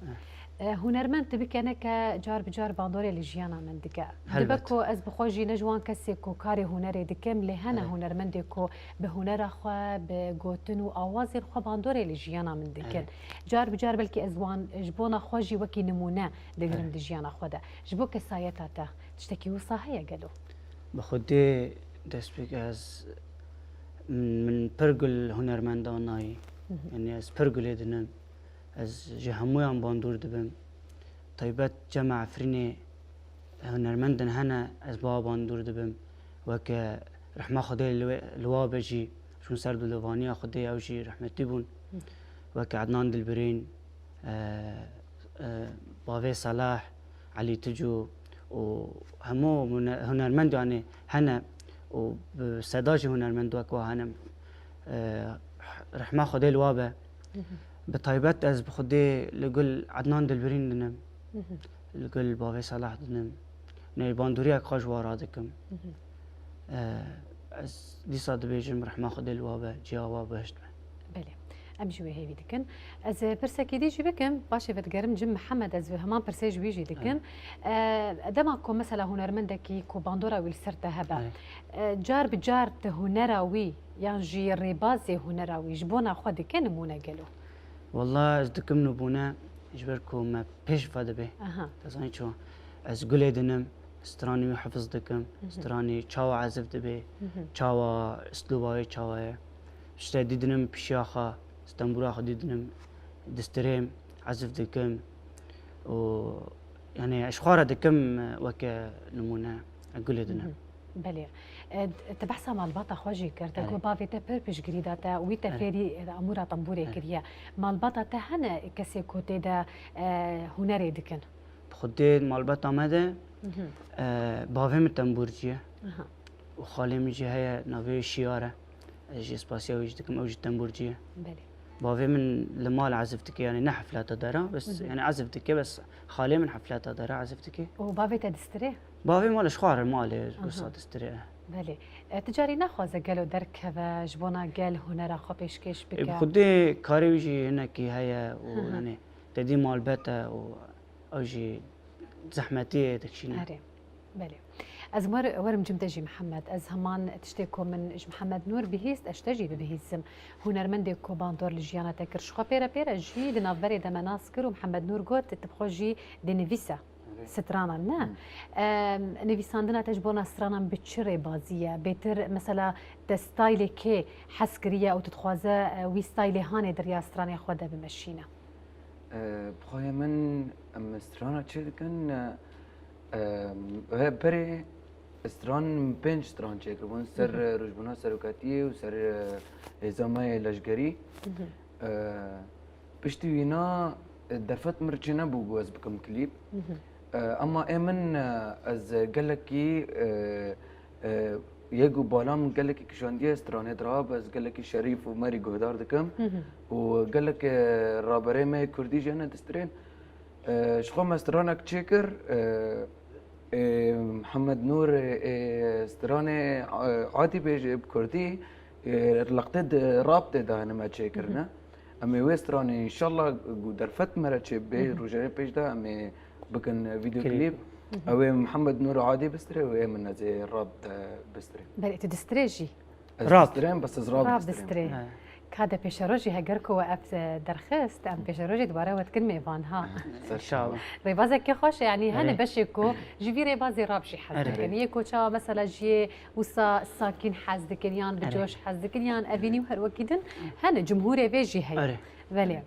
E, hunermend tu bikeneke car bi car bandorê li jiyana min dike. Dibe Helbet. Ku ez bi xwe jî ne ji wan kesê ku karê hunerê dikim, lê hene Evet. Hunermendê ku bi hunera xwe, bi gotin û awazên xwe bandorê li jiyana min dikin. Evet. Car bi car belkî ez wan ji bona xwe jî wekî nimûne digirim Evet. Di jiyana xwe de. Ji bo kesayeta te tiştekî wisa heye gelo? Bi xwedê destpêk ez, min pir gul hunermendan nayî. Hı hı. Yanî ez pir gulê dinim. Ez ji hemûyan bandor dibim. Taybet cema Efrînê hunermendin hene, ez ba bandor dibim. Weke rehma Xwedê li we, li wa be jî, çûn ser dildivaniya Xwedê, ew jî rehmetî bûn. Hı. Weke Ednan Dilbirîn, e, e, Bavê Selah, Elî Tico û hemû hune-, hunermend, yanî hene û bi seda jî hunermend wek wa hene. E, rehma Xwedê li wa be. Hı hı. Bi taybet ez bi Xwedê li gul Ednan Dilbirîn dinim. Hı hı. Li gul Bavê Selah dinim. Nê bandoriyek xwe ji wa radikim. Hı hı. E, ez dîsa dibêjim rehma Xwedê li wa be, ciya wa behişt be. Belê. Em jî wê hêvî dikin. Ez, e, pirsekî dî jî bikim, paşê vedigerim cim Mihemed, ez wê heman pirsê ji wî jî dikim. Evet. E, dema ku mesela hunermendekî ku bandora wî li ser te hebe, Evet. e, car bi car tu hunera wî yan jî rêbazê hunera wî ji bona xwe dike nimûne gelo? Walla ez dikim nimûne ji ber ku me pêş ve dibe. Aha. Te zanî çawa? Ez gulê dinim, stranê wî hifiz dikim, Hı hı. stranê çawa ezif dibe, Hı hı. çawa, islûba wê çawa ye. Ji te dî dinim pişiya xwe, stembûra xwe dî dinim, distirêm, ezif dikim û, yanî, ji xwe re dikim weke nimûne gulê dinim. Hı hı. Belê. E, tu behsa malbata xwe jî kir, te Erê. Got bavê te pir piştgirî da te, wî te Erê. Fêrî, e, amûra tembûrê Erê. Kiriye. Malbata te hene kesê ku tê de, e, hunerê dikin? Bi xwedê malbata me de, Hı hı. e, bavê min tembûrcî ye. Aha. Û xalê min jî heye, navê wê Şiyar e. Ez jî spasiya wî jî dikim, ew jî tembûrcî ye. Belê. Bavê min li mal ezif dike, yanî ne hefleta dera, bes, Hı hı. yanî ezif dike, bes xalê min hefleta dera ezif dike. Û bavê te distirê? Bavê min li xwe re malê, Aha. Wisa distirê. Belê. E, tu carî naxwaze gelo derkeve, ji bona gel hunera xwe pêşkêş E, bi bike? Xwedê karê wî jî hinekî heye û, Hı hı. yanî, te dî malbet e û ew jî zehmetiyê dikişîne. Erê. Belê. Ez wer-, werim cim te jî Mihemed. Ez heman tiştê ku min ji Mihemed Nûr bihîst, ez ji te jî bibihîsim. Hunermendê ku bandor li jiyana te kir, ji xwe pêre pêre jî di navberê de me nas kir û Mihemed Nûr got, tu bi xwe jî dinivîse. Erê. Stranan, ne? Hı. Em, nivîsandina te ji bona stranan bi çi rêbazî ye? Bêtir, mesela, te staylê kê hez kiriye û tu dixwaze, e, wî staylê hanê di riya stranê xwe de bimeşîne? E, bi xwe yê min, em strana çê dikin, e, em, we berê stran, pênc stran çêkiribûn ser, Hı hı. e, rojbûna serokatiyê û ser, e, hêza me yê leşgerî. Hı hı. E, piştî wîna, e, derfet min re çênebû ku ez bikim klîp. Hı hı. E, ema ê min, e, ez gelekî, e, e, yê ku bala min gelekî kişandiye stranê dirabe, ez gelekî şerîf û merî guhdar dikim. Hı hı. Û gelek, e, raberê me yê kurdî jî hene distrên. E, ji xwe me stranek çêkir, e, e, Mihemed Nûr, e, stranê, e, Adî bêje bi kurdî, e, leqtê di rap tê de hene me çêkirine. Hı hı. Em ê wê stranê înşallah ku derfet me re çê bê, Hı hı. rojê pêş de em ê bikin video Klîp. Klîp. Hı hı. Ew ê Mihemed Nûr Adî bistirê, ew ê min ez ê rap de bistirê. Belê, tu distirê jî? Ez Rap. Distirêm, bes ez rap Rap distirêm. Distirê. He. Ka de pêşerojî heger ku we ev, e, derxist, em pêşerojê dubare we dikin mêvan ha. Ser İnşallah. Rêbazekî xweş e, yanî hene Erê. Beşê ku ji vî rêbazê rap jî hez Erê. Dikin. Yê ku çawa mesela jiyê wisa sakîn hez dikin, yan bi Erê. Coş hez dikin, yan evînî û her wekî din hene cumhûrê vê jî heye. Erê. Belê.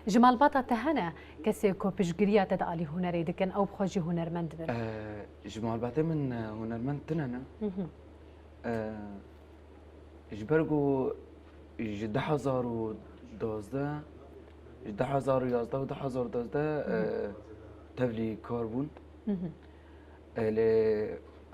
Ji malbata te hene kesê ku piştgiriya te di alî hunerê dikin, ew bi xwe jî hunermend bin? Ee, ji malbatê min, e, hunermend tune ne. Hı hı. Ee, Ji ber ku ji du hezar û duwazdeh, ji du hezar û yazdeh û du hezar û duwazdeh, Hı hı. e, tevlî kar bûn. Hı hı. E, lê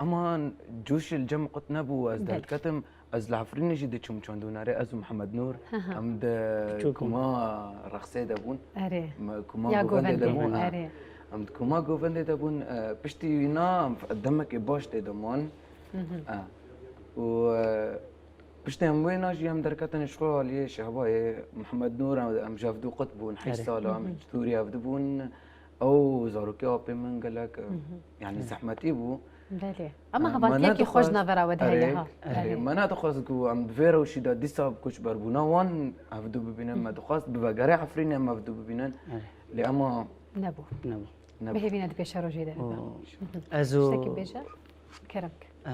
ema coş li cem qut nebû, ez Belê. Derketim, ez li Efrînê jî diçûm çandûnerê, ez û Mihemed Nûr, Hı hı. em di Diçûk bûn. Koma rexsê de bûn. Erê. Me, koma Ya govendê de govendê, bûn, ha. Erê. Em di koma govendê de bûn, e, piştî wîna em f-, demekê baş tê de man. Hı hı. E, û, e, Piştî em wêna jî em derketin ji xwe aliyê Şehbayê Mihemed Nûr, em, em ji hevdû qut bûn, heşt Erê. sala em ji dûrî hevdû bûn. Ew zarokê apê min gelek, yanî zehmetî bû. Belê. Ama E, me hevaltiyekî xweş nedixwest, navera we de heye erê, ha. erê, Belê. me nedixwest ku em bi vê rewşî de dîsa bi koçberbûna wan hevdû bibînin, me dixwest bi vegerê Efrînê em hevdû bibînin. Erê. Lê ema Nebû. Nebû. Nebû. Bihêvî ne di pêşerojê de. Û Hı hı. ez û Tiştekî bêje? Kerem ke. E,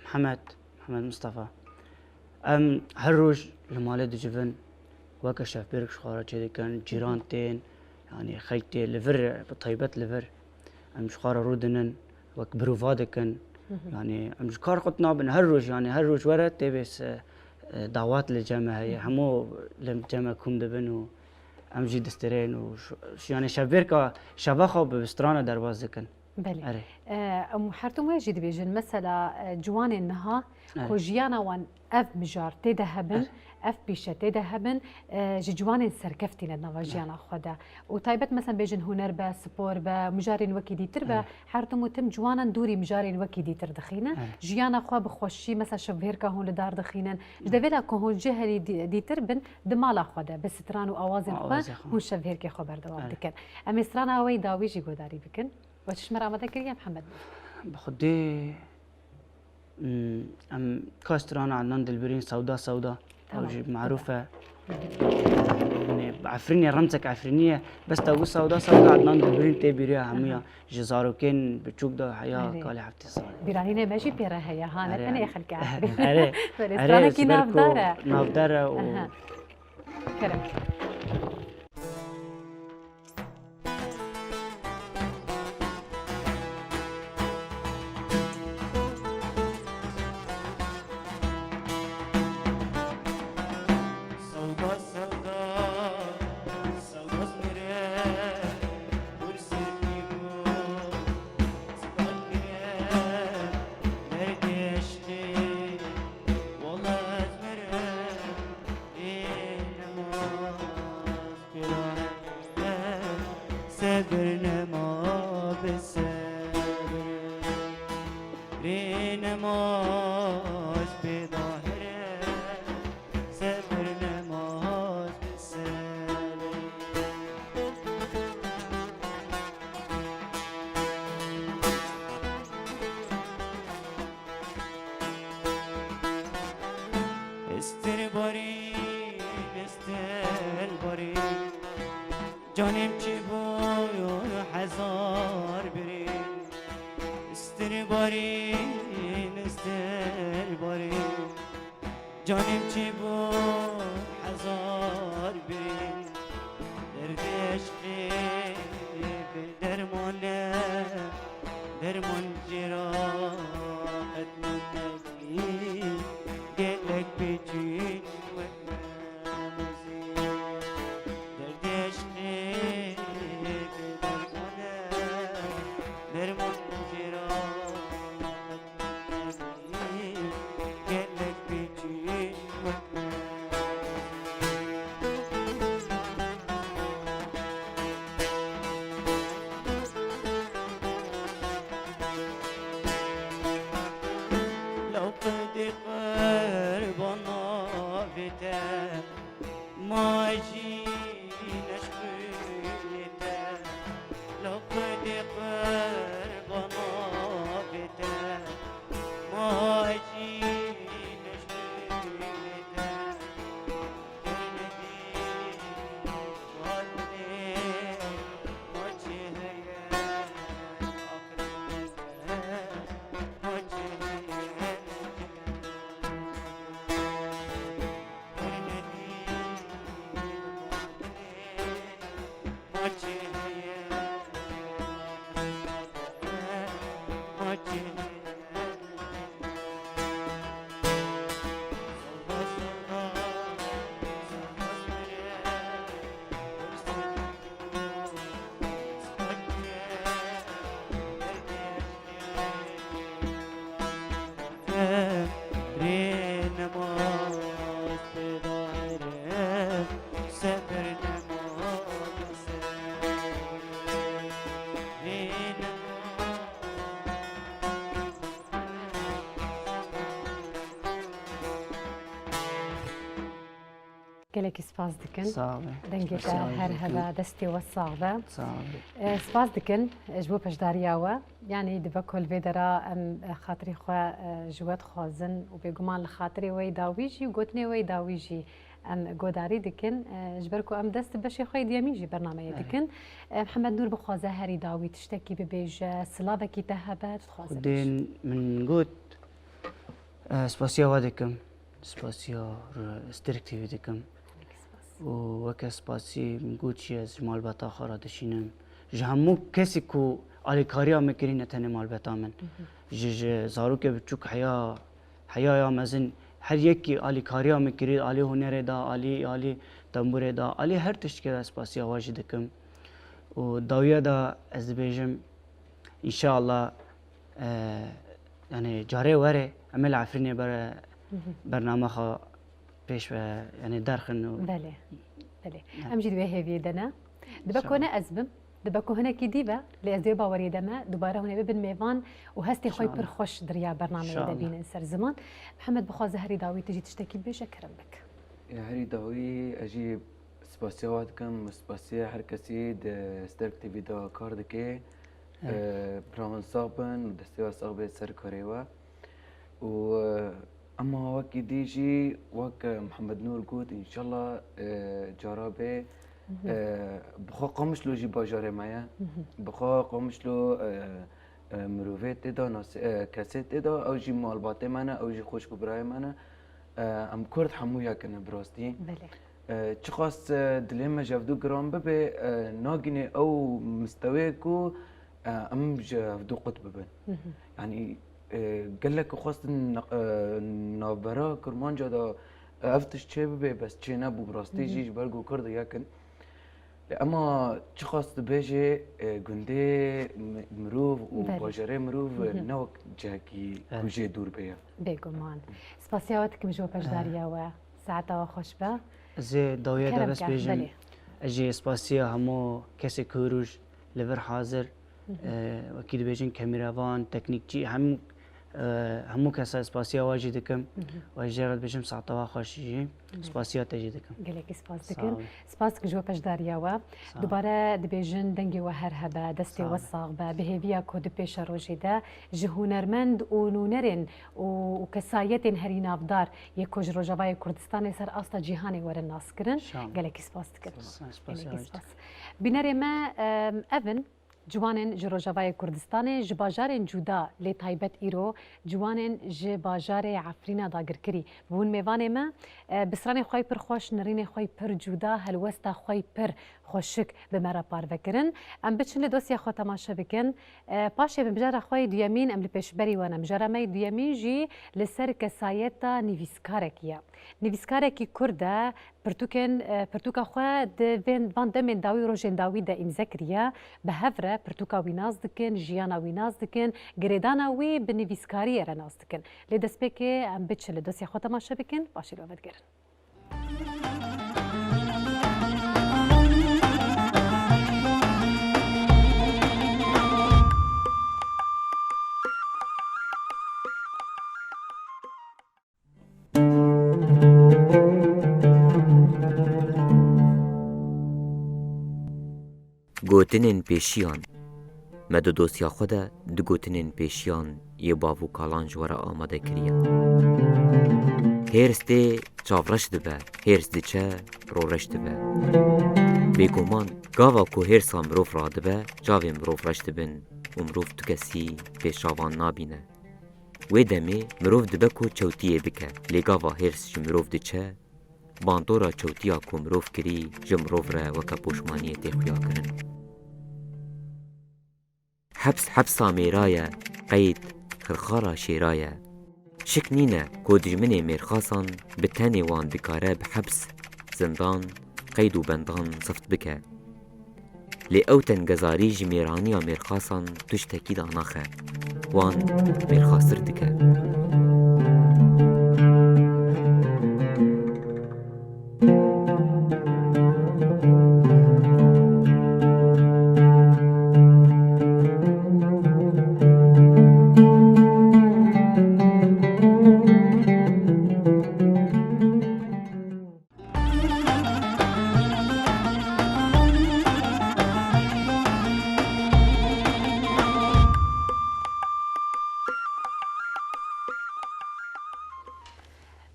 Mihemed, Mihemed Mistefa. Em her roj li malê dicivin, weke şevbêrk ji xwe re çêdikin, cîran tên, yanî xelk tê li vir, bi taybet li vir. Em ji xwe re rûdinin, wek birova dikin. Hı hı. Yanî em ji kar qut nabin, her roj, yanî her roj were tê bê se, e, dawet li cem me heye. Hı hı. Hemû li cem me kom dibin û em jî destêrên û ş-, ş-, yanî şevbêrka şeva xwe bi strana derbas dikin. Belê. Erê. E, em her tim wê jî dibêjin, mesela, e, ciwanên niha Erê. ku jiyana wan ev mijar tê de hebin, Erê. ev pîşe tê de hebin, e, ji ciwanên serkeftî ne di nava Erê. jiyana xwe de. Û taybet, mesela, bêjin huner be, spor be, mijarên wekî dîtir be, Erê. her tim û tim ciwanan dûrî mijarên wekî dîtir dixînin. Erê. Jiyana xwe bi xweşî, mesela, şevbêrka hûn li dar dixînin. Ji Erê. devêla ku hûn cihekî dî-, dîtir bin, di mala xwe de, bi stran û awazên xwe, Awazê xwe. hûn şevbêrkê xwe berdewam Erê. dikin. Em ê strana we yê dawî jî guhdarî bikin. We çi ji me re amade kiriye, Mihemed? Bi xwedê, mm, em ka strana Adnan Dilbirîn, Sewda Sewda, Tamam. ew jî marûf e. Yanî, Efrînê, remzek Efrînî ye. Bes te got Sewda Sewda, Adnan Dilbirîn tê bîriya hemûya. Aha. Ji zarokên biçûk de heya Erê. kalê heftê sal. Bîranînê me jî pê re heye, ha, ne Erê, tenê yanî. xelkê Erê. Belê, Erê, stranekî ji ber ku navdar e. navdar e û Aha. Kerem. Sewda, sewda, sewda zmire, hûr serkî bû, sewda zmire, derdê eşqê, wela ez mirim, ê nema. Sebir nema bi sebir. Rê nema ez pê dahire. Sebir nema ez bi sebir. Estir barîn, estir barîn. Canım çi bû hezar birîn. Estir barîn, estir barîn. Canım çi bû hezar birîn. Derdê eşqê bi derman e, derman jê re qet nabî. Gelek bêçûn wek me dozî. Derdê eşqê bi derman e, derman jê re qet nabî. Gelek bêçûn wek me. Law qedê qurban navê te, ma jî neşqûnê te. Law qedê qurban navê te, ma jî neşqûnê te. Gelekî spas dikin. Sağ olun. Dengê te her hebe, destê we sax be. Sağ olun. E, spas dikin, e, ji bo beşdariya we. Yanî dibe ku li vê dera em, e, xatirî xwe, e, ji we dixwazin û bêguman li xatirê we yî dawî jî û gotinê we yî dawî jî em godarî dikin. E, ji ber ku em dest bi beşê xwe yê duyemîn jî bernameyê dikin. E, Mihemed Nûr bixwaze herî dawî tiştekî bibêje, silavekî te hebe, tu dixwaze bêje. Xwedê min got, e, spasiya we dikim. Spasiya Sterk T V dikim. Û weke spasî min got jî ez ji malbata xwe re dişînim. Ji hemû kesî ku alîkariya min kirî, ne tenê malbeta min. Ji, ji zarokê biçûk heya, heya ya mezin, her yekî alîkariya min kirî, alî hunerê de, alî, alî tembûrê de, alî her tiştkê de spasiya we jî dikim. Û dawiya de ez dibêjim, înşeallah, e, yanî carê were em ê li Efrînê ber-, bername xwe pêş ve, yanî derxin û Belê, belê. Em jî di wê hêviyê de ne. Dibe ku ne ez bim, dibe ku hinekî dî be, lê ez di wê baweriyê de me, dubare hûn ê bibin mêvan û hestê xwe yî pir xweş di riya bernameyê de bînin ser ziman. Mihemed bixwaze herî dawî tu jî tiştekî bibêje, kerem bik. Ya herî dawî ez jî spasiya we dikim, spasiya her kesî di Sterk T V de kar dike. E, bira min sax bin û destê we sax be ser karê we. Û, e, ema wekî dî jî, wek, e, Mihemed Nûr got, înşallah, e, cara bê, e, bi xwe Qamişlo jî bajarê me ye. Bi xwe Qamişlo, e, e, mirovê tê de, nasê, e, kesê tê de, ew jî malbatê me ne, ew jî xwişk û birayê me ne. E, em Kurd hemû yek in, bi rastî. Belê. E, çiqas, e, dilê me ji hevdû giran bibe, e, nagînê ew mistewê ku, e, em ji hevdû qut bibin. Yanî, e, gelek xwestin na-, e, navbera Kurmanca de ev tişt çê bibe, bes çê nebû, bi rastî jî ji ber ku Kurd yek in. Lê ema çiqas dibêje, e, gundê mi-, mirov û bajarê mirov, e, ne wek cihekî ku jê dûr bê ye. Bêguman. Spasiya we dikim ji bo beşdariya we. Saeta we xweş be. Ez ê dawiya de bes bêjim. Ez jî spasiya hemû kesê ku roj li vir hazir, e, wekî dibêjin kameravan, teknîkçî, hemû, e, hemû kesa spasiya we jî dikim. Û ez jê re dibêjim saeta we xweş jî. Spasiya te jî dikim. Gelekî spas dikim. Spas dikim ji bo beşdariya we. Dubare dibêjin dengê we her hebe, destê we sax be. Bi hêviya ku di pêşerojê de ji hunermend û nûnerên û, û kesayetên herî navdar yê ku ji Rojavayê Kurdistanê ser asta cîhanê werin naskirin. Gelekî spas dikim. Gelekî spas. Bînerê me, em, ev in ciwanên ji Rojavayê Kurdistanê, ji bajarên cuda lê taybet îro ciwanên ji bajarê Efrîna dagirkirî bûn mêvanê me. E, bi stranê xwe yî pir xweş, nirînê xwe yî pir cuda, helwesta xwe yî pir xweşik bi me re parve kirin. Em biçin li dosya xwe temaşe bikin. E, paşê bi mijara xwe yê duyemîn em li pêşberî we ne. Mijara me yê duyemîn jî li ser kesayeta nivîskarekî ye. Nivîskarekî Kurd e, pirtûkên, e, pirtûka xwe di vên, van demên dawî û rojên dawî de îmze kiriye. Bi hev re pirtûka wî nas dikin, jiyana wî nas dikin, girêdana wî bi nivîskariyê re nas dikin. Lê destpêkê em biçin li dosya xwe temaşe bikin, paşê li we vedigerin. Gotinên pêşiyan. Me di dosya xwe de du gotinên pêşiyan yê bav û kalan ji we re amade kiriye. Hêrs tê, çavreş dibe, hêrs diçe, roreş dibe. Bêguman, gava ku hêrsa mirov radibe, çavên mirov reş dibin û mirov tu kesî pêşavan nabîne. Wê demê mirov dibe ku çewtiyê bike, lê gava hêrs ji mirov diçe, bandora çewtiya ku mirov kirî ji mirov re weke poşmaniyê tê xuyakirin. Heps hepsa mêra ye, qeyd xirxara şêra ye. Şik nîne ku dijminê mêrxasan bi tenê wan dikare bi heps, zindan, qeyd û bendan zift bike. Lê ew tengezarî ji mêraniya mêrxasan tiştekî danaxe, wan mêrxastir dike.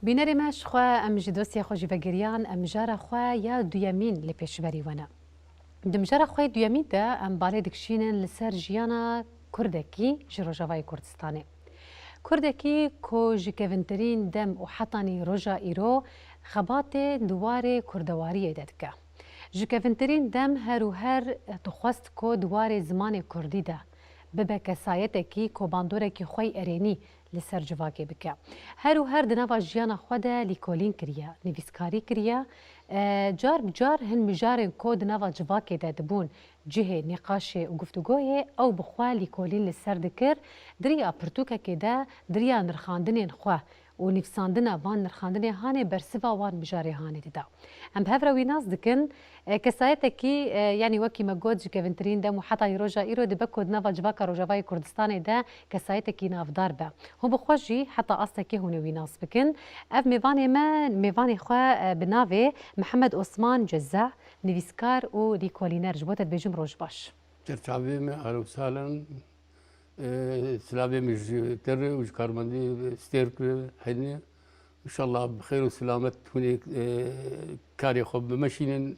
Bînerê me, ji xwe em ji dostê xwe jî vegeriyan, em mijara xwe ya duyemîn li pêşberî we ne. Di mijara xwe yê duyemîn de em balê dikişînin li ser jiyana Kurdekî ji Rojavayê Kurdistanê. Kurdekî ku ji kevintirîn dem û hetanî roja îro xebatê di warê kurdewariyê de dike. Ji kevintirîn dem her û her dixwest ku di warê zimanê kurdî de bibe kesayetekî ku bandorekî xwe yî erênî li ser civakê bike. Her û her di nava jiyana xwe de lîkolîn kiriye, nivîskarî kiriye. E, car bi car hin mijarên ku di nava civakê de dibûn cihê nîqaşê û guftûgoyê, ew bi xwe lîkolîn li ser dikir, di riya pirtûkekê de, di riya nirxandinên xwe û nivîsandina van nirxandinê hanê bersiva wan mijarê hanê dida. Em bi hev re wî nas dikin. E, kesayetekî, e, yanî wekî me got, ji kevintirîn dem û heta roja îro dibe ku di nava civaka Rojavayê Kurdistanê de kesayetekî navdar be. Hûn bi xwe jî heta astekê hûn ê wî nas bikin. Ev mêvanê me, mêvanê xwe, e, bi navê Mihemed Osman Ceza, nivîskar û lîkolîner ji bo te dibêjim roj baş. Ser çavê me, ahlen û sahlen. E, silavê min ji te re û ji karmendê Stêrk re hene. Înşallah bi xêr û silamet hûn ê, e, karê xwe bimeşînin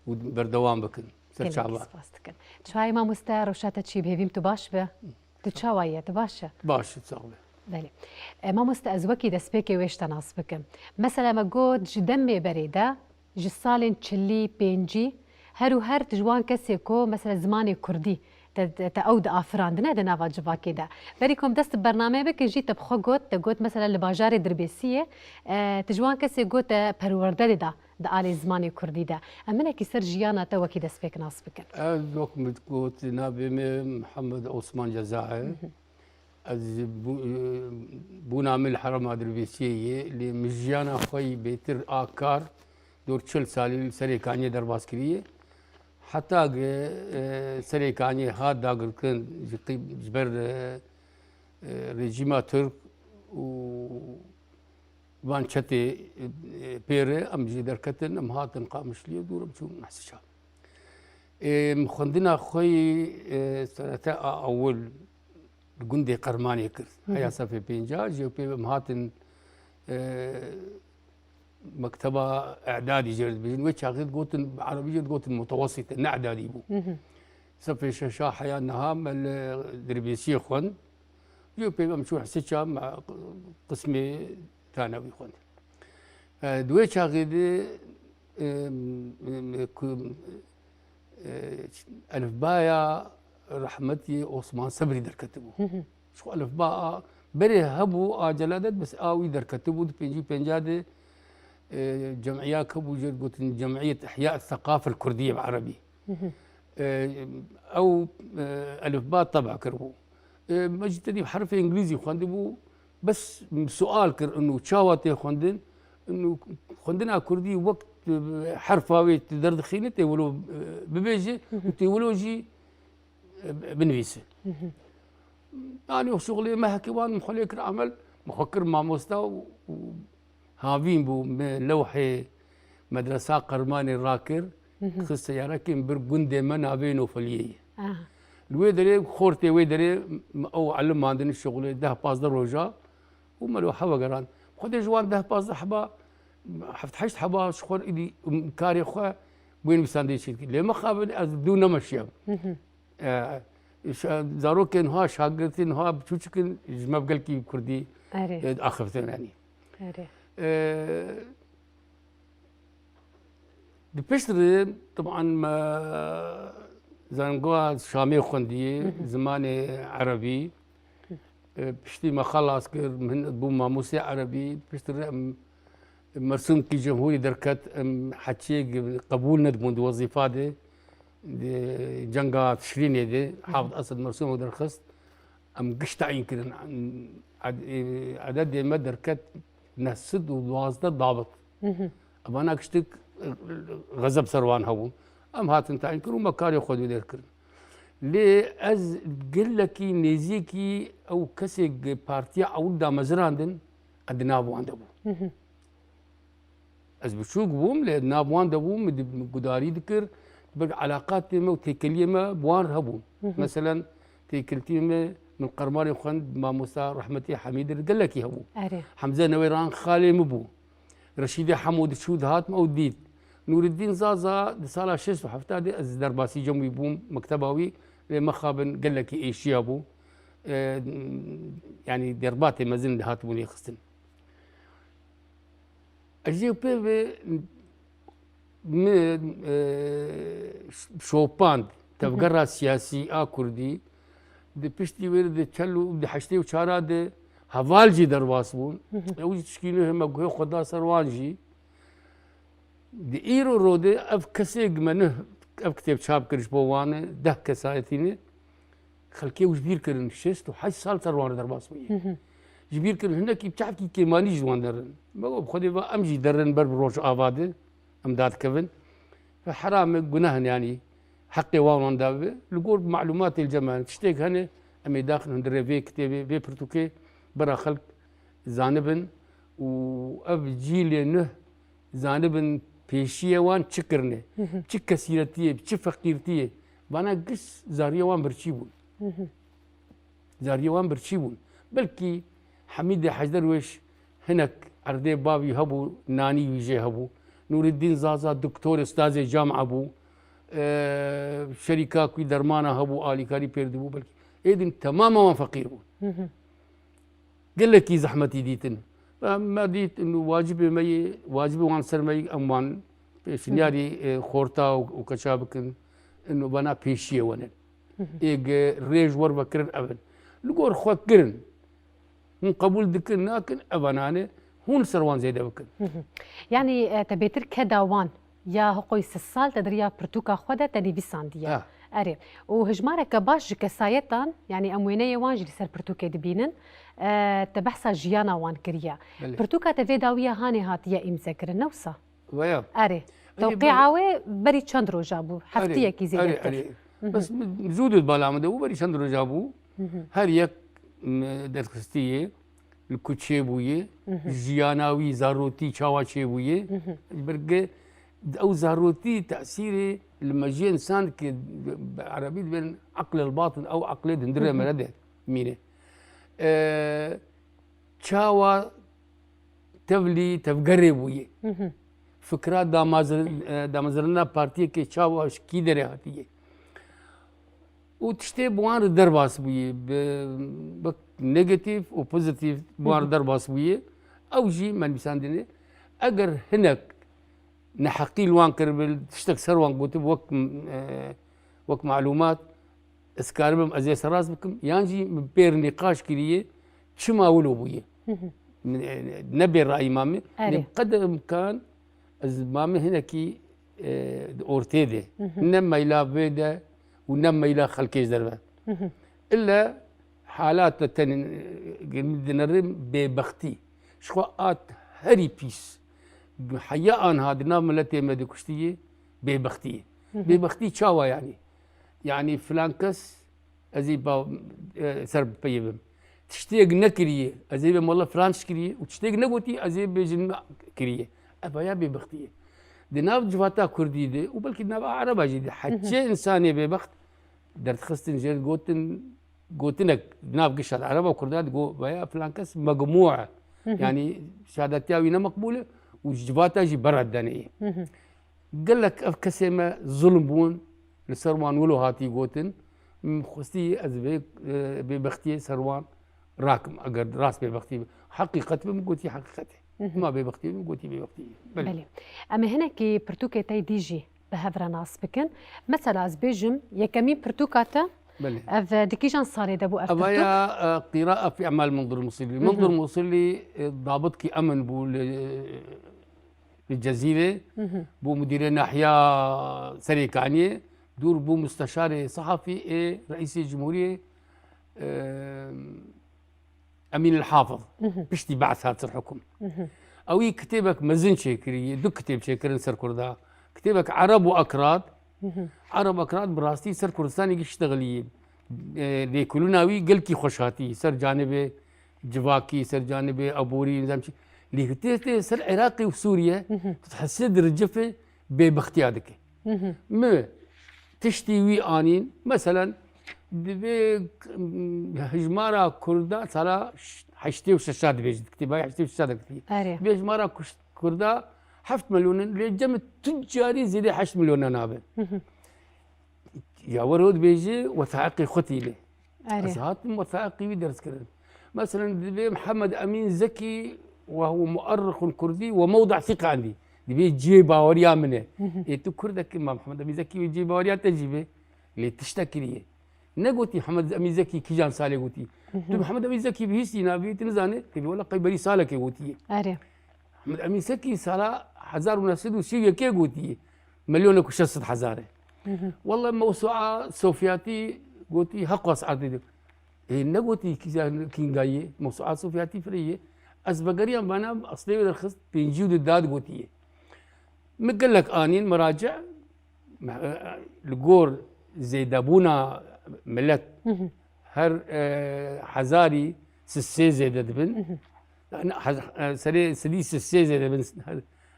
û berdewam bikin. Ser Gelekî çava. Spas dikin. Çawa yî mamoste, rewşa te çi, bi hêvî me tu baş be? Tu çawa yî, tu baş î? Baş î, sax be. Belê. E, mamoste, ez wekî destpêkê wê ji te nas bikim. Mesela me got ji demê berê de, ji salên çilî, pêncî, her û her tu ji wan kesê ku, mesela, zimanê kurdî te, te, te ew diafirandine di nava civakê de. Berî ku em dest bi bernameyê bikin jî, te bi xwe got, te got, mesela, li bajarê Dirbêsiyê, e, tu ji wan kesê ku te perwerde dida di alê zimanê kurdî de. Em hinekî ser jiyana te wekî destpêk nas bikin. Ez wek min got, navê min Mihemed Osman Ceza ye. Hı hı. Ez bû-, bûna min li herêma Dirbêsiyê ye, lê min jiyana xwe yî bêtir a kar dor çil salî li Serê Kaniyê derbas kiriye. Heta ge, e, Serê Kaniyê hat dagirkin ji qî-, ji ber, e, e, rejîma Tirk û van çetê, e, pê re em jî derketin, em hatin Qamişliyê dûr em çûn Mehsişa. Ê, em xwendina xwe yî, e, senete a ewil li gundê Qermanê kir. Hı hı. Heya sefê pênca, jê pê em hatin, e, mekteba îdadî jê re dibêjin. Wê çaxê digotin, bi erebî jê digotin mutewesîte, ne îdadî bû. Hı hı. Sefê şeşa heya niha me li Dirbêsiyê xwend. Jê pê em çûn Hisiça, me qismê tanewî xwend. E, di wê çaxê de, e, e, ku, e, elifbaya rehmetî Osman Sebrî derketibû. Hı hı. Ji xwe elifba a berê hebû, a celadet, bes a wî derketibû di pêncî û pênca de, e, cemiyek hebû, jê re gotin Cemiyet Ihya Seqafel Kurdiyê bi erebî. Hı hı. E, ew, e, elifba teba kiribû. E, me jî tedî bi herfê îngilîzî xwendibû. Bes sual kir, inu çawa tê xwendin? Inu xwendina kurdî wek, e, herfa wê tu derdixînî, tê wilo, e, bibêje û tê wilo jî, e, binivîse. Yanî o şixulê me hekî wan min xwe lê kir emel, min xwe kir mamosta û, û havîn bû, me lewhê medresa Qermanê rakir, xist seyarekê min bir gundê me navê Nofeliyê ye. Aha. Li wê derê xortê wê derê ew elim mandin şixulê deh pazdeh roja û me li hev vegerand. Xwedê ji wan deh pazdeh heba, heft heşt heba ji xwe îdî karê xwe wê nivîsandê çêdikir. Lê mixabin ez dû nemeşiyam. Hı hı. E, şa-, zarokên ha, şagirtên ha biçûçik in, ji me bi gelkî kurdî, Erê. E, axiftin, yanî. Erê. E, di pişt re, teban me zangoa Şamê xwendiye, Hı hı. zimanê erebî. E, piştî me xelas kir, min bû mamostê erebî. Pişt re em Mersûmkî Cemhûrî derket, em heçiyê qebûl nedibûn di wezîfa de, di cenga Tişrînê de, Hı hı. Hafid Esed Mersûmek derxist, em giş tayîn kirin. Ed-, ededê me derket neh sed û duwazdeh dabit. Hı hı. Evana giştik, e, xezeb ser wan hebû. Em hatin tayîn kirin û me karê xwe dû dêr kirin. Lê ez gelekî nêzîkî ew kesê gi partiya ewil damezirandin, ez di nav wan de bûm. Hı hı. Ez biçûk bûm, lê di nav wan de bûm, min di-, min gudarî dikir, ber eleqatê me û têkeliyê me bi wan re hebûn. Hı hı. Meselen, têkiltiyê me Qermanê xwend mamosta rehmetî Hemîd li gelekî hebû. Erê. Hemze Newêran xalê min bû. Reşîdê Hemo diçû dihat min ew dît. Nûreddîn Zaza di sala şêst û hefta de ez derbasî cem wî bûm, mekteba wî lê mixabin gelekî êşiya bû. E, yanî derbatê mezin dihatibû lê xistin. Ez jê pê ve min, e, şopand tevgera siyasî a Kurdî di piştî wê de çel û di heştê û çara de heval jî derbas bûn. Ew jî tişkî nuh me guhê xwe da ser wan jî. Di îro rode ev kesê me nuh ev kitêb çap kir ji bo wan e, deh kesayetî ne. Xelkê ew ji bîr kirin, şêst û heşt sal ser wan re derbas bûye. Ji bîr kirin, hinekî çavkî kêmanî ji wan derin. Me got, bi Xwedê ve em jî derin ber bi Rojava de, em dadikevin. Ve heram e, gunah in yanî, heqê wan wan da bibe. Li gor malûmatê li cem me hene, tiştêk hene, em ê daxin hundirê vê kitêbê, vê pirtûkê, bira xelk zanibin û ev cîlê nuh zanibin pêşiyê wan çi kirine, çi kesîretiyê, çi feqîrtiyê. Vana giş zariyê wan birçî bûn. Zariyê wan birçî bûn. Belkî Hemîdê Hecderwêş hinek erdê bavî hebû, nanî wî jê hebû. Nûreddîn Zaza doktor, ustazê camia bû. Eee, şerîka ku dermana hebû, alîkarî pêr dibû. Belkî êdin temama wan feqîr bûn. Gelekî zehmetî dîtin. Ve me dît, inu wacibê me yê, wacibê wan ser me yê, em wan pêşinyarî, e, xorta û, û keça bikin. Inu vana pêşiyê wenin. Ê ge rêj wer vekirin ev in. Li gor xwe kirin. Hûn qebûl dikin, nakin, ev anane. Hûn ser wan zêde bikin. Yanî, e, te bêtir keda wan ya hiqoy sih sal te di riya pirtûka xwe de te nivîsandiye. Ha. Erê. Û hijmareke baş ji kesayetan, yanî em wêneyê wan jî li ser pirtûkê dibînin, e, te behsa jiyana wan kiriye. Belê. Pirtûka te vê dawiya hanê hatiye îmzekirin, ne wisa? Veya. Erê. Erê, Tewqîa belê. Wê berî çend roja bû? Erê, Heftiyekî erê, zêdetir. Erê. Bes min zû dût bala min de bû, berî çend roja bû. Her yek, m, derxistiyê. Li ku çêbûye, jiyana wî, zarotî çawa çêbûye. Ji ber ke ew zarotî tesîrê li mejiyê însan dike, bi erebî dibên eqlel batin, ew eqlê di hundirê me re de mîne. E, çawa tevlî tevgerê bûye. Fikra damazir-, e, damezirina partiyekê çawa ji kî derê hatiye. Û tiştê bi wan re derbas bûye, bi, bi negatîf û pozîtîf bi wan re derbas bûye. Ew jî me nivîsandine. Eger hinek neheqî li wan kiribin, tiştek ser wan gotib wek, e, wek malûmat, ez karibim ez ê serast bikim, yan jî min pêr nîqaş kiriye, çima wilo bûye. Min, e, ne bê rayî mame. Erê. Min qeder imkan ez mame hinekî, e, di ortê de. Ne meyla vê de û ne meyla xelkê ji derve. Îlle halat de tenê, e, dinerim bêbextî. Ji xwe at herî pîs. Heya anha di nav miletê me de kuştiye bêbextî ye. Bêbextî çawa yanî? Yanî filan kes ez ê ba, e, ser peyê bim. Tiştêk nekiriye, ez ê bêm wele filan tişt kiriye û tiştêk negotî, ez ê bêjin kiriye. Ev ya bêbextî ye. Di nav civata Kurdî de û belkî di nav Ereba jî de heçê însanê bêbext derdixistin jê gotin, gotinek di nav gişa de Ereba Kurda digot veya filan kes megmû e. Yanî şehadetiya wî ne meqbûl e û ji civata jî bera deneyê. Gelek ev kesê me zulm bûn, li ser wan wilo hatî gotin. Min xwestî ez vê, e, bêbextiyê ser wan rakim. Eger rast bêbextî be, heqîqet be, min gotî heqîqet e. Ma bêbextî be, min gotî bêbextî ye. Belê. Belê. Em ê hinekî pirtûkê te dî jî bi hev re nas bikin. Mesela ez bêjim, yekemîn pirtûka te, belê, ev, e, di kîjan salê de bû ev pirtûk? Ev ya, e, Qîraa fi Emal Munzur Musilî. Munzur Musilî, e, dabitkî emin bû li, li Cezîrê, bû mudîrê nahiya Serêkaniyê, dûr bû musteşarê sehafî ê Reîsê Cumhuriyê, e, Emîn el Hafiz, piştî Be'th hat ser hukum. Ew ê kitêbek mezin çêkiriye, du kitêb çêkirin ser Kurda. Kitêbek Ereb û Ekrad. Ereb Ekrad bi rastî ser Kurdistanê giştexiliye. E, lêkolîna wî gelkî xweş hatî. Ser canibê civakî, ser canibê aborî, nizam çi. Lê tê tê ser Iraqê û Sûriye, tu dihesê di ricifê bêbextiya dike. Mi tiştî wî anîn, meselen, Divê, mm, hijmara Kurda sala ş-, heştê û şeşa dibêjin. Kitêba heştê û şeşa de kitî. Erê. Divê hijmara kuş-, Kurda heft milyon in. Lê cem tu carî zêdê heşt milyon nabe. Hı hı. Ya wero dibêje wethaiqê xwe tîne. Erê. Ez hatim wethaiqê wî ders kirin. Mesela divê Mihemed Emîn Zekî, وهو مؤرخ كردي وموضع ثقة عندي. Divê cihê baweriya min e. Hı hı. Ê tu Kurdekî, ma Mihemed Emîn Zekî wê cihê baweriya te jî be. Lê tiştek kiriye. Negotî Mihemed Emîn Zekî kîjan salê gotî. Hı hı. Tu Mihemed Emîn Zekî bihîstî navê tu nizane, tê bê wela qey berî salekê gotiye. Erê. Mihemed Emîn Zekî sala hezar û neh sed û sî û yekê gotiye. Milyonek û şeş sed hezar e. Hı hı. Wela mewsua Sofyatî gotî heqas erdê de. Ê, negotî kîjan kîngayê, mewsua Sofyatî fireyê. Ez vegeriyan vana eslê wê derxist pêncî û du dad gotiye. Min gelek anîn meraci, me-, li gor zêdebûna milet Hı hı. her, e, hezarî sisê zêde dibin. Hı hı. Yani hez-, e, serê sedî sisê zêde dibin her,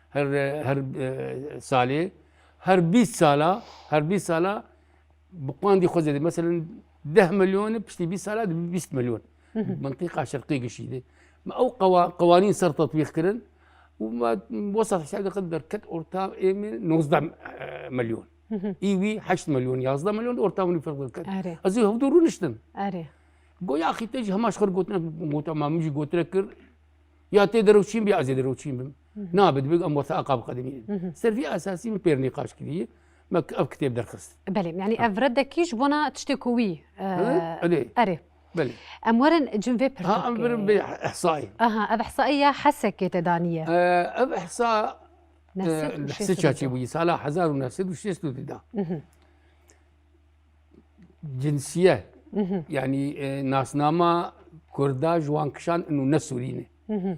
her, e, her, e, salê. Her bîst sala, her bîst sala bi qandî xwe zêde. Mesela deh milyon, piştî bîst sala dibe bîst milyon. Hı hı. Mintîqa şerqê gişî de. Me ew qewa-, qewanîn ser tetbîq kirin û me wesa hesabê xwe derket orta êmê nozdeh milyon. Hı hı. Î wî heşt milyon, yazdeh milyon orta min ferq derket. Erê. Ez ê hevdû rûniştim. Erê. Goya axî te jî hema ji xwe re gotina, gota ma min jî gotire kir. Ya tê derew çîn bî, ez ê derew çîn bim. Hı hı. Nabe, dibe em wesaiqa biqedimînin. Hı hı. Ser vî esasî min pêr nîqaş kiriye. Me ev kitêb derxist. Belê, yani Ha. ev reddekî ji bona tiştê ku wî, e, Ha, erê. erê. Belê. Em werin cin vê Ha, em pirtûkê. birin bê ihsayê. Aha, ev ihsayê ya Hesekê te daniye. E, ev ihsa, Neh sed e, û şêst û du. Hesê çaçê bûyî, sala hezar û neh sed û şêst û du da. Mhm. Cinsiye, Mhm. yani, e, nasnama Kurda ji wan kişand û ne Sûrî ne. Mhm.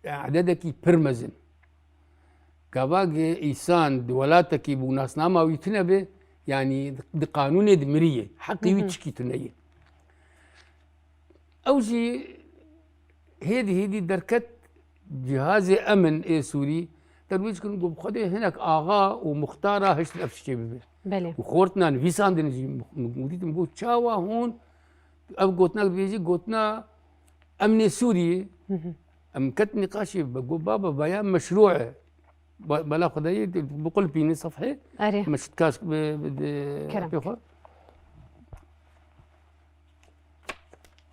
E, ededekî pir mezin. Gavagê îsan di welatekî bû nasnama wî tune be, yanî di qanûnê di mirî ye. Heqî wî Mhm. çikî tune ye. Ew jî hêdî hêdî derket cihazê emin ê Sûrî, terwîc kirin ku bi Xwedê hinek axa û muxtara hiştin ev tiştê bibe. Belê. Û xortina nivîsandin jî, min dîtim, got, çawa hûn ev gotinek dibêjî, gotina emnê Sûriyê. Mhm. Em ket nîqaşê, got, baba, vaya meşrû e. Ba-, bela xwe de yê, biqulpîne sefhê. Erê. Me şitkaş bi, bi, bi, Kerem. pê xwe.